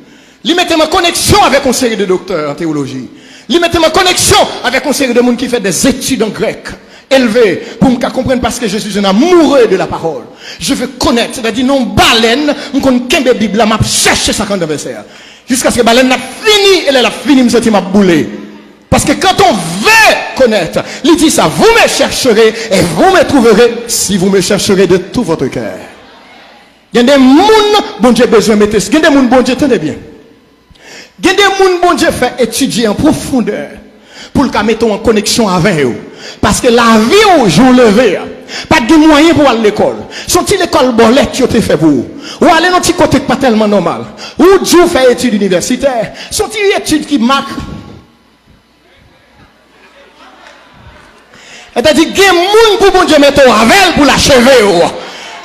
Li mete m an koneksyon avèk yon seri de doktè an teyoloji. Li mete m an koneksyon avèk yon seri de moun ki fè des études en grec élevé pou m ka konprann, paske je suis un amoureux de la parole. Je veux connaître, sètadi nan yon balèn, m konn kenbe Bib la, m ap chèche sa k anndan vèsè a. Jiskaske balèn nan fini, e lè l ap fini, m santi m ap boule. Parce que quand on veut connaître, li di sa, vous me chercherez et vous me trouverez si vous me chercherez de tout votre cœur. Gen de moun Bondye bezwen mete, gen de moun Bondye, tande byen. Gen de moun Bondye fè etidye an pwofondè pou l ka mete w an koneksyon avè yo. Paske lavi w, jan w leve a, pa t gen mwayen pou w al lekòl. Se yon ti lekòl bòlèt yo te fè pou ou. Ou ale nan ti kote k pa tèlman nòmal. Ou di w fè etid inivèsitè, se yon ti etid ki mak. Sètadi, gen moun pou Bondye mete w avè l pou l acheve w.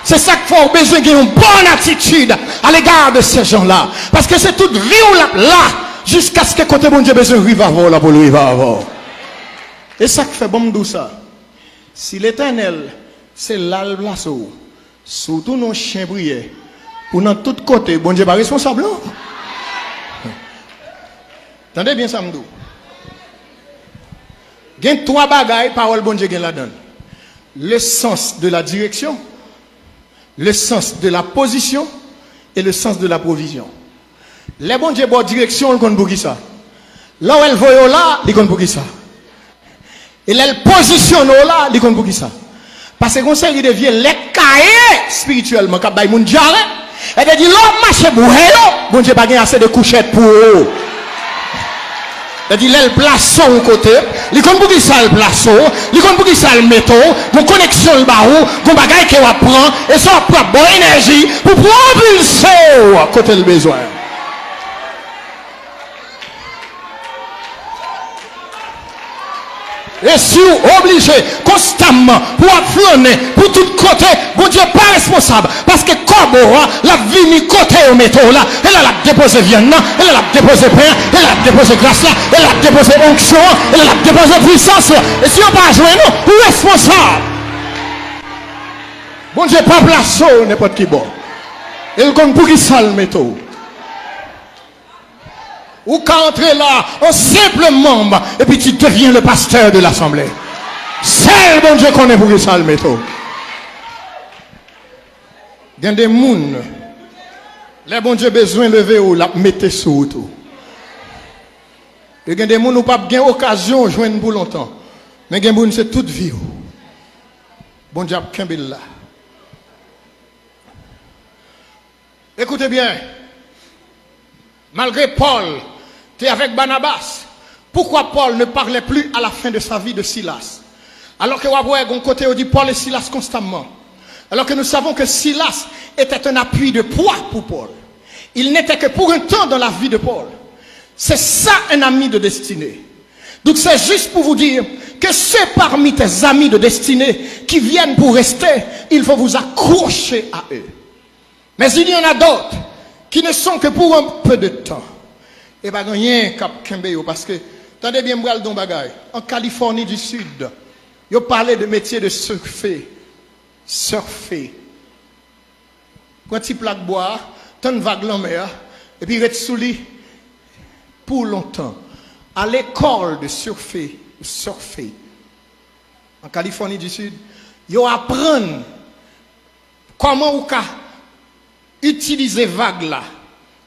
Se sa k fè w bezwen gen yon bòn atitid à l'égard de ces gens-là. Paske se tout vi w l ap la jiskaske kote Bondye bezwen rive avè w la pou l rive avè w. E sa k fè, ban m di w sa, si Letènèl se la l plase w, si w tounen yon chen priyè, ou nan tout kote, Bondye pa responsab non. Tande byen sa m di w. Gen twa bagay pawòl Bondye gen ladan l. Le sens de la direction, le sens de la position et le sens de la provision. Lè Bondye ba w direksyon, l konn poukisa. Lè w wè l voye w la, li konn poukisa. E lè l pozisyone w la, li konn poukisa. Paske gen yon seri de vye lèt kaye espirityèlman k ap bay moun dyare. Sètadi, lè w ap mache boure yo, Bondye pa gen ase de kouchèt pou ou. Sètadi, lè l plase w yon kote, li konn poukisa l plase w, li konn poukisa l mete w, gon koneksyon l ba ou, gon bagay ke w ap pran, e sa w ap pran ap ba w enèji pou pwopilse w kote l bezwen. E si w oblije konstamman pou w ap flannen pou tout kote, Bondye pa responsab, paske kòbo a, l ap vini kote yo mete w la, e la l ap depoze vyann nan, e la l ap depoze pen an, e la l ap depoze gras la, e la l ap depoze onksyon an, e la l ap depoze pwisans lan. E si yo pa jwenn ou, ou responsab. Bondye pa plase w nenpòt ki bò. E l konn poukisa l mete w. Ou ka antre la an senp manm, epi tu deviens le pasteur de l'assemblée. Sèl Bondye konnen poukisa l mete w. Gen de moun, lè Bondye bezwen leve w, l ap mete sou wout ou. E gen de moun ou p ap gen okazyon jwenn pou lontan. Men gen moun se tout vi w. Bondye ap kenbe l la. Écoutez bien. Malgré Paul était avec Barnabas, pourquoi Paul ne parlait plus à la fin de sa vie de Silas? Alors que w ap wè gon kote yo di Paul et Silas constamment. Alors que nous savons que Silas était un appui de poids pour Paul. Il n'était que pour un temps dans la vie de Paul. C'est ça un ami de destinée. Donc c'est juste pour vous dire que ceux parmi tes amis de destinée qui viennent pour rester, il faut vous accrocher à eux. Mais il y en a d'autres qui ne sont que pour un peu de temps. E pa gen anyen k ap kenbe yo, paske, tande byen, m pral di w yon bagay. An Kalifòni di Sid, yo pale de metye de sèfe. Sèfe. Pran ti plak bwa a, tann vag lanmè a, epi ret sou li pou lontan. À l'école de surfer, surfer. An Kalifòni di Sid, yo aprann kòman ou ka itilize vag la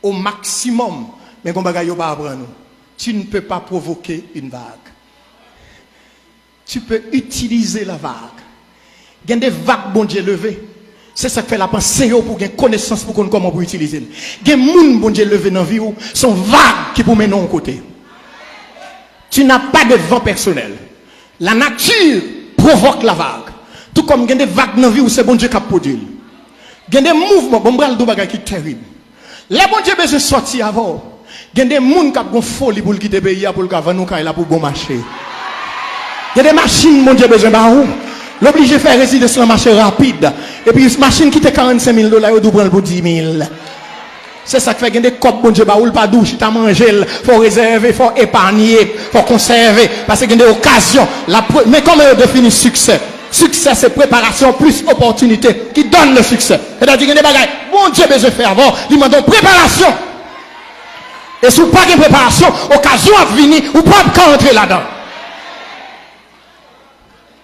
o maksimòm, men gon bagay yo pa aprann ou. Tu ne peux pas provoquer une vague. Tu peux utiliser la vague. Gen de vag Bondye leve. Se sa k fè l ap anseye w pou w gen konesans pou w konn kòman pou w itilize l. Gen moun Bondye leve nan vi w, se yon vag ki pou mennen w yon kote. Tu n'as pas de vent personnel. La nature provoque la vague. Tou kòm gen de vag nan vi w, se Bondye k ap pwodui l. Gen de mouvman, bon, m pral di w bagay ki terib. Lè Bondye bezwen sòti avè w, gen de moun k ap gon foli pou l kite peyi a, pou l ka vann ou kay la pou bon mache. Gen de machin Bondye bezwen ba ou. L oblije fè rezidans lan mache rapid. Epi machin ki te karannsenk mil dola, yo di w pran l pou dis mil. Se sa k fè gen de kòb Bondye ba ou, l pa di w chita manje l, fò w rezève, fò w epanye, fò w konsève, paske gen de okazyon. La pre-, men kòman yo defini siksè? Siksè se preparasyon plis opòtinite qui donne le succès. Sètadi gen de bagay Bondye bezwen fè avè w, li mande w preparasyon. E si w pa gen preparasyon, okazyon ap vini, ou p ap ka antre ladan.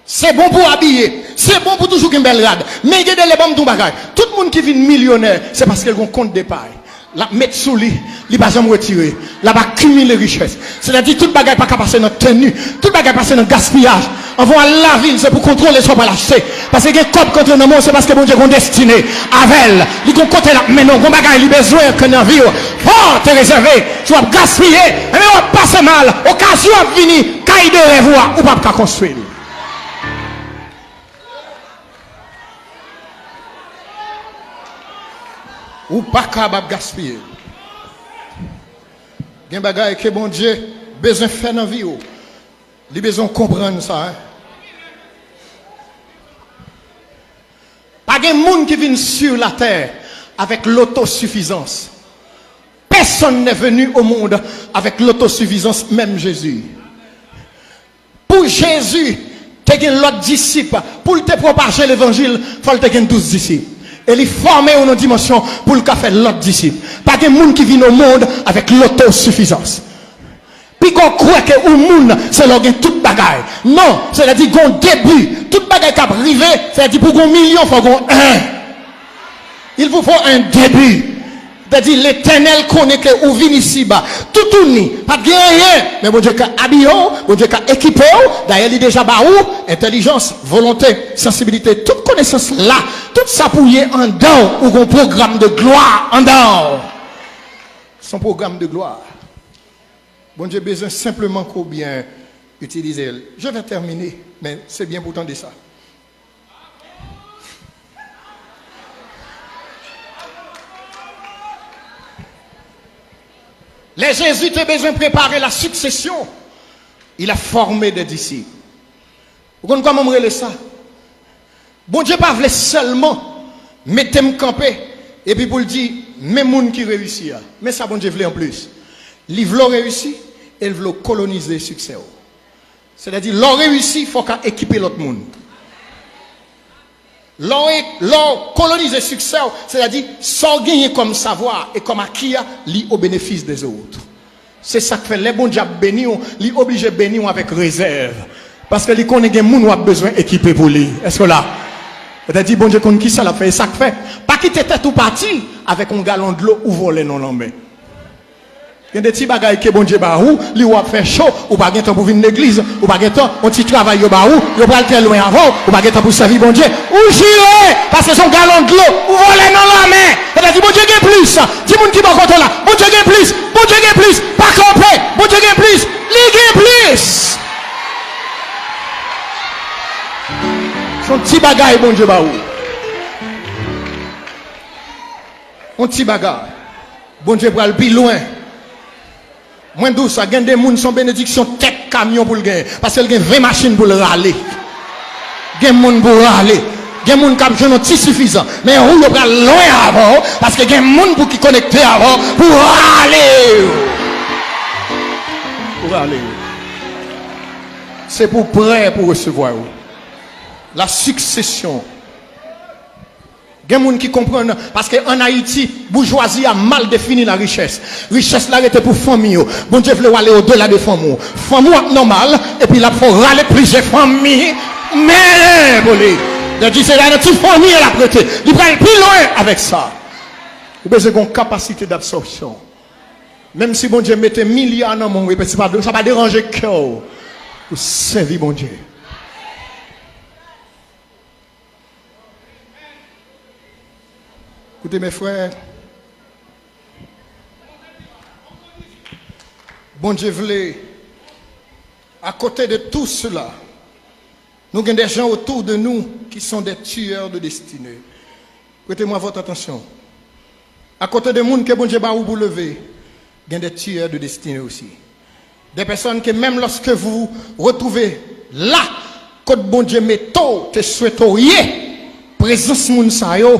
Se bon pou w abiye, se bon pou toujou gen bèl rad. Men gen de lè, ban m di w bagay, tout moun ki vin milyonè, se paske l gen yon kont depay. L ap met sou li, li pa janm retire. L ap akimile richès. Sètadi tout bagay pa ka pase nan teni, tout bagay pase nan gaspiyaj. Anvan w al lavil, se pou kontwole sa w pral achte. Paske gen kòb k antre nan men w, se paske Bondye gen yon destine avè l. Li gen yon kote l ap mennen w, gen yon bagay li bezwen ke nan vi w. Fò w te rezève, si w ap gaspiye, enben w ap pase mal. Okazyon ap vini, kay de rèv ou a, ou p ap ka konstwi l. Ou pa kab ap gaspiye. Gen bagay ke Bondye bezwen fè nan vi w. Li bezwen w konprann sa, en. Gen moun ki vin sur la terre avec l'autosufisance. Personne n'est venu au monde avec l'autosufisance, menm Jezi. Pou Jezi te gen lòt disip, pou l te pwopaje levanjil, fò l te gen douz disip. E li fòme yo nan dimansyon pou l ka fè lòt disip. Pa gen moun ki vin o mond avèk lotosifizans. Piga w kwè ke ou moun, se lè w gen tout bagay. Non, sètadi gen yon debi. Tout bagay k ap rive, sètadi pou gen yon milyon, fò gen yon en. Il vous faut un début. Sètadi, Letènèl konnen ke ou vin isiba toutouni, pa t gen anyen, men Bondye ka abiye w, Bondye ka ekipe w. Dayè, li deja ba ou entèlijans, volonte, sansibilite, tout konesans la, tout sa pou w ye anndan w, ou gen yon pwogram de glwa anndan w. Se yon pwogram de glwa. Bondye bezwen senpleman ke w byen itilize l. Je vais terminer, men se byen pou w tande sa. Lè Jezi te bezwen prepare la succession, il a formé des disciples. Ou konn kòman m rele sa? Bondye pa vle sèlman mete m kanpe epi pou l di, men moun ki reyisi a. Men sa Bondye vle anplis. Li vle w reyisi e l vle w kolonize siksè w. Sètadi, lè w reyisi, fò w ka ekipe lòt moun. Lè w e-, lè w kolonize siksè w, sètadi, sa w genyen kòm savwa e kòm aki a, li o benefis dèzòt. Se sa k fè, lè Bondye ap beni w, li oblije beni w avèk rezèv. Paske li konnen gen moun w ap bezwen ekipe pou li. Èske w la? Sètadi, Bondye konn kisa l ap fè. E sa k fè, pa kite tèt ou pati avèk yon galon dlo ou vòlè nan lanmè. Gen de ti bagay ke Bondye ba ou, li wè w ap fè cho, ou pa gen tan pou vin legliz, ou pa gen tan, yon ti travay yo ba ou, yo pral trè lwen avè w, ou pa gen tan pou sèvi Bondye. Ou jire, paske se yon galon dlo ou vòlè nan lanmè. Sètadi, Bondye gen plis. Di moun ki bò kote w la, Bondye gen plis, Bondye gen plis, pa kanpe, Bondye gen plis, li gen plis. Se yon ti bagay Bondye ba ou. Yon ti bagay. Bondye pral pi lwen. Mwen di w sa, gen de moun se yon benediksyon tèt kamyon pou l genyen, paske l gen ven machin pou l rale. Gen moun pou rale. Gen moun k ap jwenn yon ti sifizan. Men ou yo pral lwen avè w, paske gen moun pou ki konekte avè w pou rale yo. Pou rale yo. Se pou w prè pou resevwa yo. La succession. Gen moun ki konprann, paske ann Ayiti, boujwazi a mal defini larichès. Richès la rete pou fanmi yo. Bondye vle w ale odela de fanmi w. Fanmi w ap nòmal, epi l ap fè w rale plizyè fanmi, men pou li. Li di se la nan ti fanmi an l ap rete. Li pral pi lwen avèk sa. Ou bezwen gen yon kapasite dabsòpsyon. Menm si Bondye mete milya nan men w, epi se pa, sa pa deranje kè w pou sèvi Bondye. Koute, mes frères, Bondye vle, à côté de tout cela, nou gen des gens autour de nous qui sont des tueurs de destinée. Prêtez-moi votre attention. Akote de moun ke Bondye ba ou pou leve, gen de tueurs de destinée aussi. Des personnes que même lorsque vous vous retrouvez là, kot Bondye mete w, te swete w ye, prezans moun sa yo,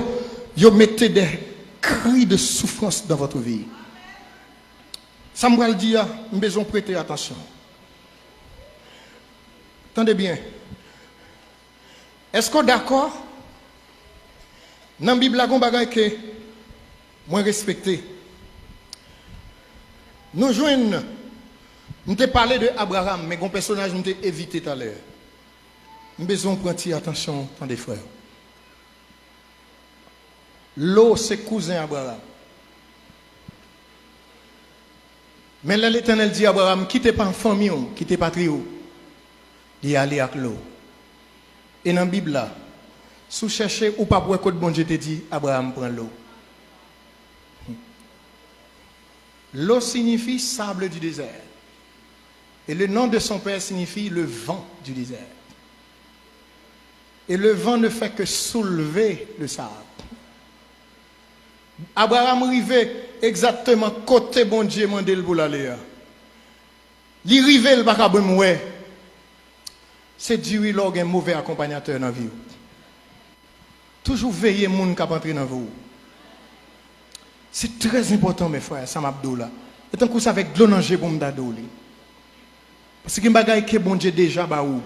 yo mete des cris de souffrance dans votre vie. Sa m pral di a, m bezwen w prete atansyon. Tande byen. Èske w dakò? Nan Bib la, gen yon bagay ke mwen respekte. Nou jwenn, m te pale de Abraram, men gen yon pèsonaj m te evite talè. M bezwen w pran ti atansyon w, tande, frè. Lo se kouzen Abraram. Men lè Letènèl di Abraram, "Kite pa fanmi w, kite patri w," li ale ak Lo. E nan Bib la, si w chèche, ou p ap wè kot Bondye te di Abraram pran Lo. Lo siyifi sable du désert. Et le nom de son père signifie le vent du désert. Et le vent ne fait que soulever le sable. Abraram rive egzakteman kote Bondye mande l pou l ale a. Li rive, l pa ka menm wè. Se di wi lè w gen move akonpanyatè nan vi w. Toujou veye moun k ap antre nan vi w. Se trè enpòtan, mes frères, sa m ap di w la. E tankou se avèk dlo nan je pou m ta di w li. Paske gen bagay ke Bondye deja ba ou,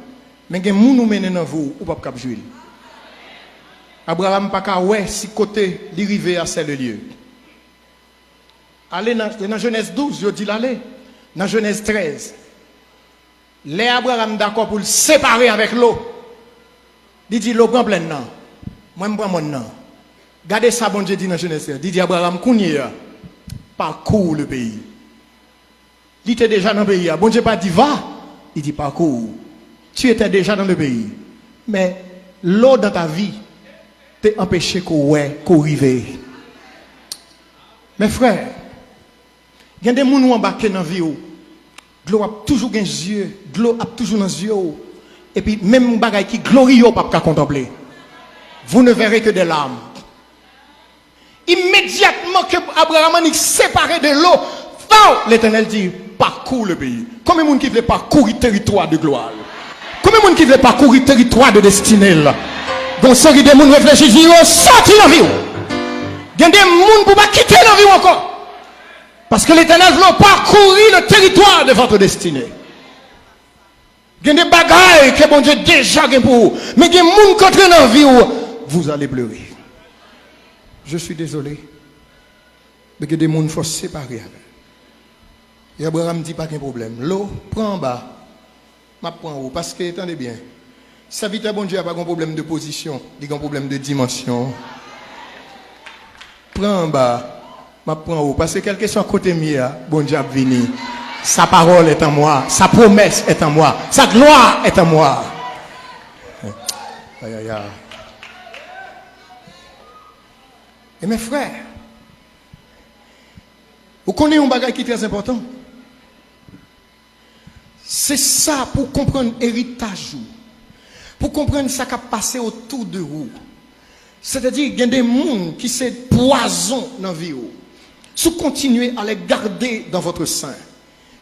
men gen moun ou mennen nan vi w, ou p ap kab jwi l. Abraram pa ka wè si kote li rive a, c'est le lieu. Ale nan, nan Jenèz douz, yo di l ale. Nan Jenèz trèz, lè Abraram dakò pou l separe avèk Lo, li di Lo, pran plèn nan, mwen m pran mòn nan. Gade sa Bondye di nan Jenèz trèz. Li di Abraram, kounye a, parcours le pays. Li te deja nan peyi a. Bondye pa di va, li di parcours. Tu étais déjà dans le pays. Men Lo dans ta vie te anpeche ke w wè, ke w rive. Mes frères, gen de moun ou anbake nan vi w, dlo ap toujou gen zye, dlo ap toujou nan zye w, epi menm bagay ki gloriye w p ap ka kontanple. Vous ne verrez que des larmes. Imedyatman ke Abraram annik separe de Lo, faw, Letènèl di, parcours le pays. Konbyen moun ki vle pakouri teritwa de glwa l? Konbyen moun ki vle pakouri teritwa de destine l? Gon seri de moun reflechi, di yo soti nan vi w. Gen de moun pou pa kite nan vi w ankò. Paske Letènèl vle w pakouri le territoire de votre destinée. Gen de bagay ke Bondye deja gen pou ou, men gen moun k antre nan vi w, vous allez pleurer. Je suis désolé. Men gen de moun fò separe avè. E Abraram di pa gen pwoblèm. Lo, pran anba. M ap pran ou. Paske, tande byen, sèvitè Bondye a pa gen pwoblèm de pozisyon, li gen pwoblèm de dimansyon. Pran anba, m ap pran ou. Paske kèlkeswa kote m ye a, Bondye ap vini. Sa parole est en moi, sa promesse est en moi, sa gloire est en moi. Ay, ay, ay. E mes frères, ou konnen yon bagay ki trè enpòtan. Se sa pou w konprann eritaj ou, pou w konprann sa k ap pase otou de ou. Sètadi, gen de moun ki se pwazon nan vi w. Si w kontinye à les garder dans votre sein,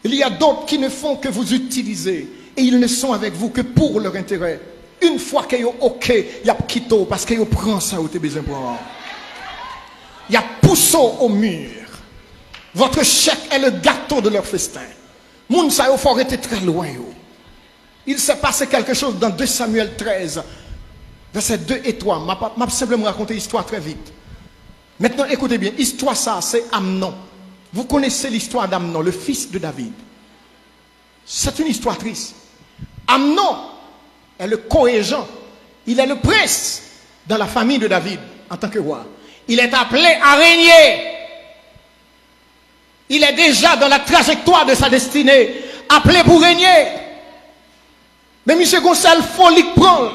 il y a d'autres qui ne font que vous utiliser et ils ne sont avec vous que pour leur intérêt. Une fois ke yo oke, y ap kite w paske yo pran sa yo te bezwen pran an. Y ap pouse w au mur. Votre chèque est le gâteau de leur festin. Moun sa yo fò rete trè lwen yo. Il s'est passé quelque chose dans deux Samuel treize, versets deux et trois. M ap, m ap senpleman rakonte istwa trè vit. Maintenant, écoutez bien, istwa sa, se Amnon. Vous connaissez l'histoire d'Amnon, le fils de David. C'est une histoire triste. Amnon est le co-régent, il est le prince dans la famille de David en tant que roi. Il est appelé à régner. Il est déjà dans la trajectoire de sa destinée, appelé pour régner. Men misye gon sèl foli k pran l.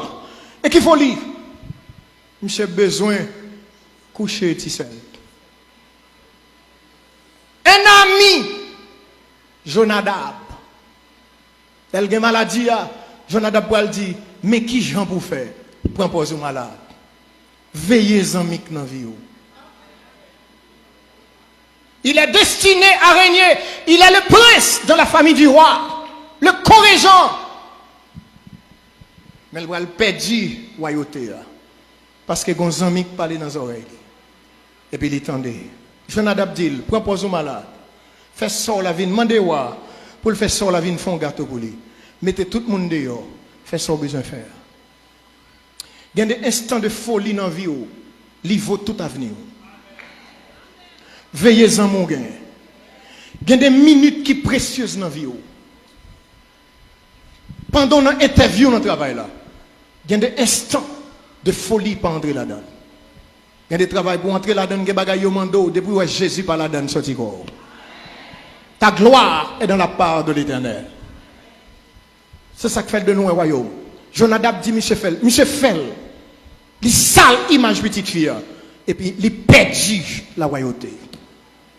E ki foli? Misye bezwen kouche ti sè l. Un ami, Jonadab. Lè l gen maladi a, Jonadab pral di, men ki jan pou w fè? Pran pòz ou malad. Veye zanmi k nan vi w. Il est destiné à régner. Il est le prince dans la famille du roi. Le co-régent. Men l pral pèdi wayote a. Paske gon zanmi k pale nan zòrèy li. Epi li tande. Jonadab di l, pran pòz ou malad. Fè sè w la vin, mande wa pou l fè sè w la vin fè yon gato pou li. Mete tout moun deyò. Fè sa w bezwen fè a. Gen de enstan de foli nan vi w, li vo tout avni w. Veye zanmi w genyen. Gen de minit ki presyez nan vi w. Pandan w nan entèvyou nan travay la, gen de enstan de foli pa antre ladan l. Gen de travay pou w antre ladan l, gen bagay yo mande w, depi w wè Jezi pa ladan l, sòti kò w. Ta gloire est dans la part de l'Éternel. Se sa k fè l de nou wè wayòm. Jonadab di misye fè l. Misye fè l. Li sal imaj pitit fi a. Epi li pèdi la royauté.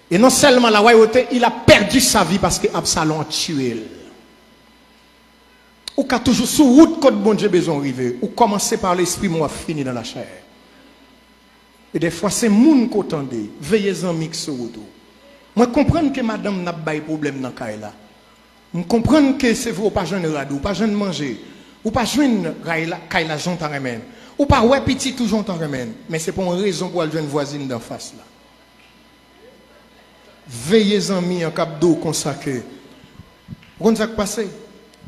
Et non seulement la royauté, il a perdu sa vie paske Absalon tiye l. Ou ka toujou sou wout kot Bondye bezwen w rive. Ou kòmanse pa lespri, men w ap fini nan lachè. E dèfwa se moun ke w tande, veye zanmi k sou wout ou. Mwen konprann ke madanm nan ap bay pwoblèm nan kay la. M konprann ke se vre w pa jwenn rad, ou pa jwenn manje. Ou pa jwenn kay la, kay la jan w ta renmen l. Ou pa wè pitit ou jan w ta renmen l. Men se pa yon rezon pou w al jwenn vwazin danfas la. Veye zanmi an k ap di w konsa ke, ou konn sa k pase?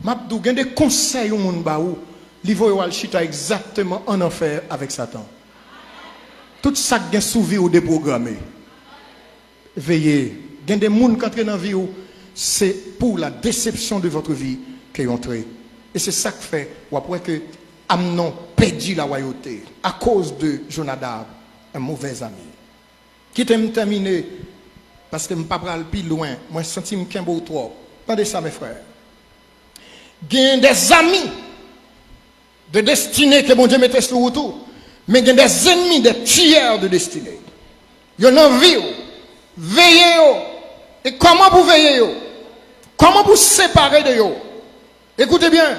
M ap di w, gen de konsèy yon moun ba ou, li voye w al chita egzakteman ann anfè avèk Satan. Tout sa k gen sou vi w depwograme. Veye, gen de moun k antre nan vi w, se pour la déception de votre vie ke yo antre. E se sa k fè w ap wè ke Amnon pèdi lawayote akoz de Jonadab, un mauvais ami. Kite m tèmine, paske m pa pral pi lwen, mwen santi m kenbe w twòp. Tande sa, mes frères. Gen des amis de destinée ke Bondye mete sou wout ou, men gen des ennemis, des tueurs de destinée. Yo nan vi w. Veye yo. E kòman pou veye yo? Kòman pou separe de yo? Ekoute byen,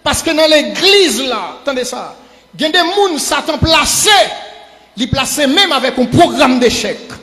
paske nan legliz la, tande sa, gen de moun Satan plase, li plase menm avèk yon pwogram dechèk.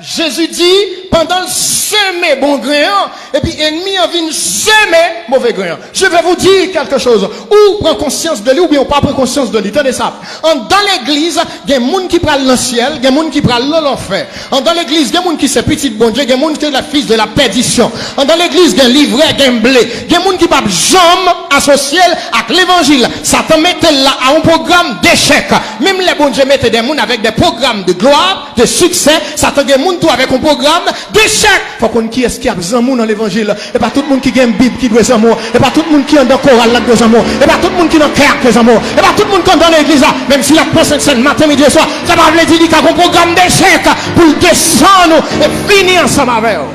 Jezi di, pandan l seme bon gren an, epi enmi an vin seme move gren an. Je vais vous dire quelque chose. Ou pran konsyans de li oubyen ou pa pran konsyans de li. Tande sa. Andan legliz, gen moun ki pral nan syèl, gen moun ki pral nan lanfè. Andan legliz, gen moun ki se pitit Bondye, gen moun ki se la fis de la pèdisyon. Andan legliz, gen livrè, gen ble. Gen moun ki p ap janm asosye l ak levanjil. Satan mete l la a yon pwogram dechèk. Menm lè Bondye mete de moun avèk de pwogram de glwa, de siksè, Satan gen moun tou avèk yon pwogram dechèk. Fò w konn kiyès ki ap zanmi w nan levanjil. E pa tout moun ki gen Bib ki dwe zanmi w. E pa tout moun ki andan koral la k dwe zanmi w. E pa tout moun ki nan kè a k dwe zanmi w. E pa tout moun ki andan legliz la. Menm si l ap pran Sentsèn maten, midi e swa, sa pa vle di li ka gon pwogram dechèk pou l desann ou e fini ansanm avè w.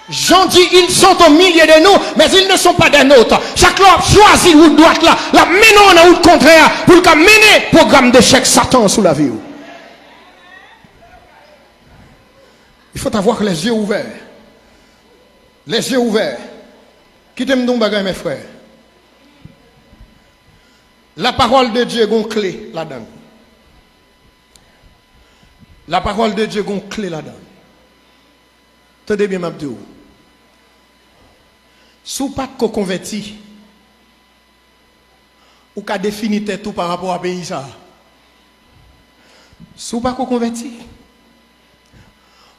Jan di, ils sont au milieu de nous, mais ils ne sont pas des nôtres. Chak lè w ap chwazi wout dwat la, l ap mennen w nan wout kontrè a pou l ka mennen pwogram dechèk Satan sou lavi w. Il faut avoir les yeux ouverts. Les yeux ouverts. Kite m di w yon bagay, mes frères. La parole de Dieu gon kle ladan l. La parole de Dieu gon kle ladan l. Tande byen, m ap di w. Si w pa t ko konvèti, ou ka defini tèt ou pa rapò a peyi sa a. Si w pa ko konvèti,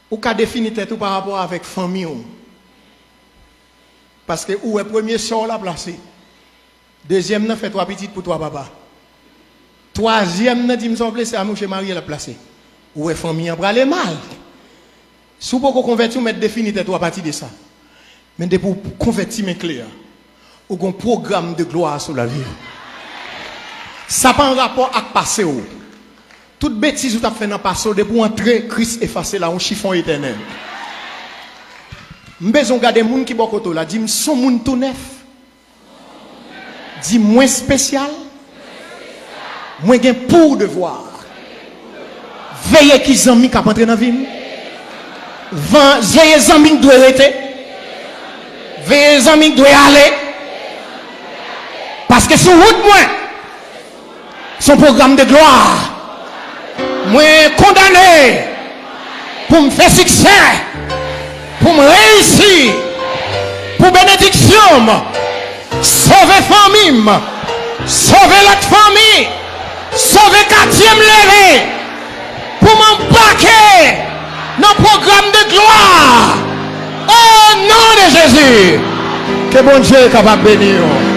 ou ka defini tèt ou pa rapò avèk fanmi w. Paske ou wè premye sè w la plase. Dezyèm nan fè twa pitit pou twa papa. Twazyèm nan di m sa w vle, se a mouche marye l ap plase. Ou wè fanmi an prale mal. Si w poko konvèti, ou mèt defini tèt ou apati de sa. Men depi w konvèti men kle a, ou gon pwogram de glwa sou lavi w. Sa pa an rapò ak pase w. Tout betiz ou t ap fè nan pase w, depi w antre, Kris efase l a yon chifon etènèl. M bezwen w gade moun ki bò kote w la, di m, "S on moun tou nèf." Di, "Mwen espesyal, mwen gen pou devwa." Veye ki zanmi k ap antre nan vi m. Van, veye zanmi k dwe rete. Veye zanmi k dwe ale. Paske sou wout mwen, se yon pwogram de glwa. Mwen kondane pou m fè siksè, pou m reyisi, pou benediksyon m, sove fanmi m, sove lòt fanmi, sove katye m leve, pou m anbake nan pwogram de glwa. O non de Jezi, ke Bondye kapab beni w.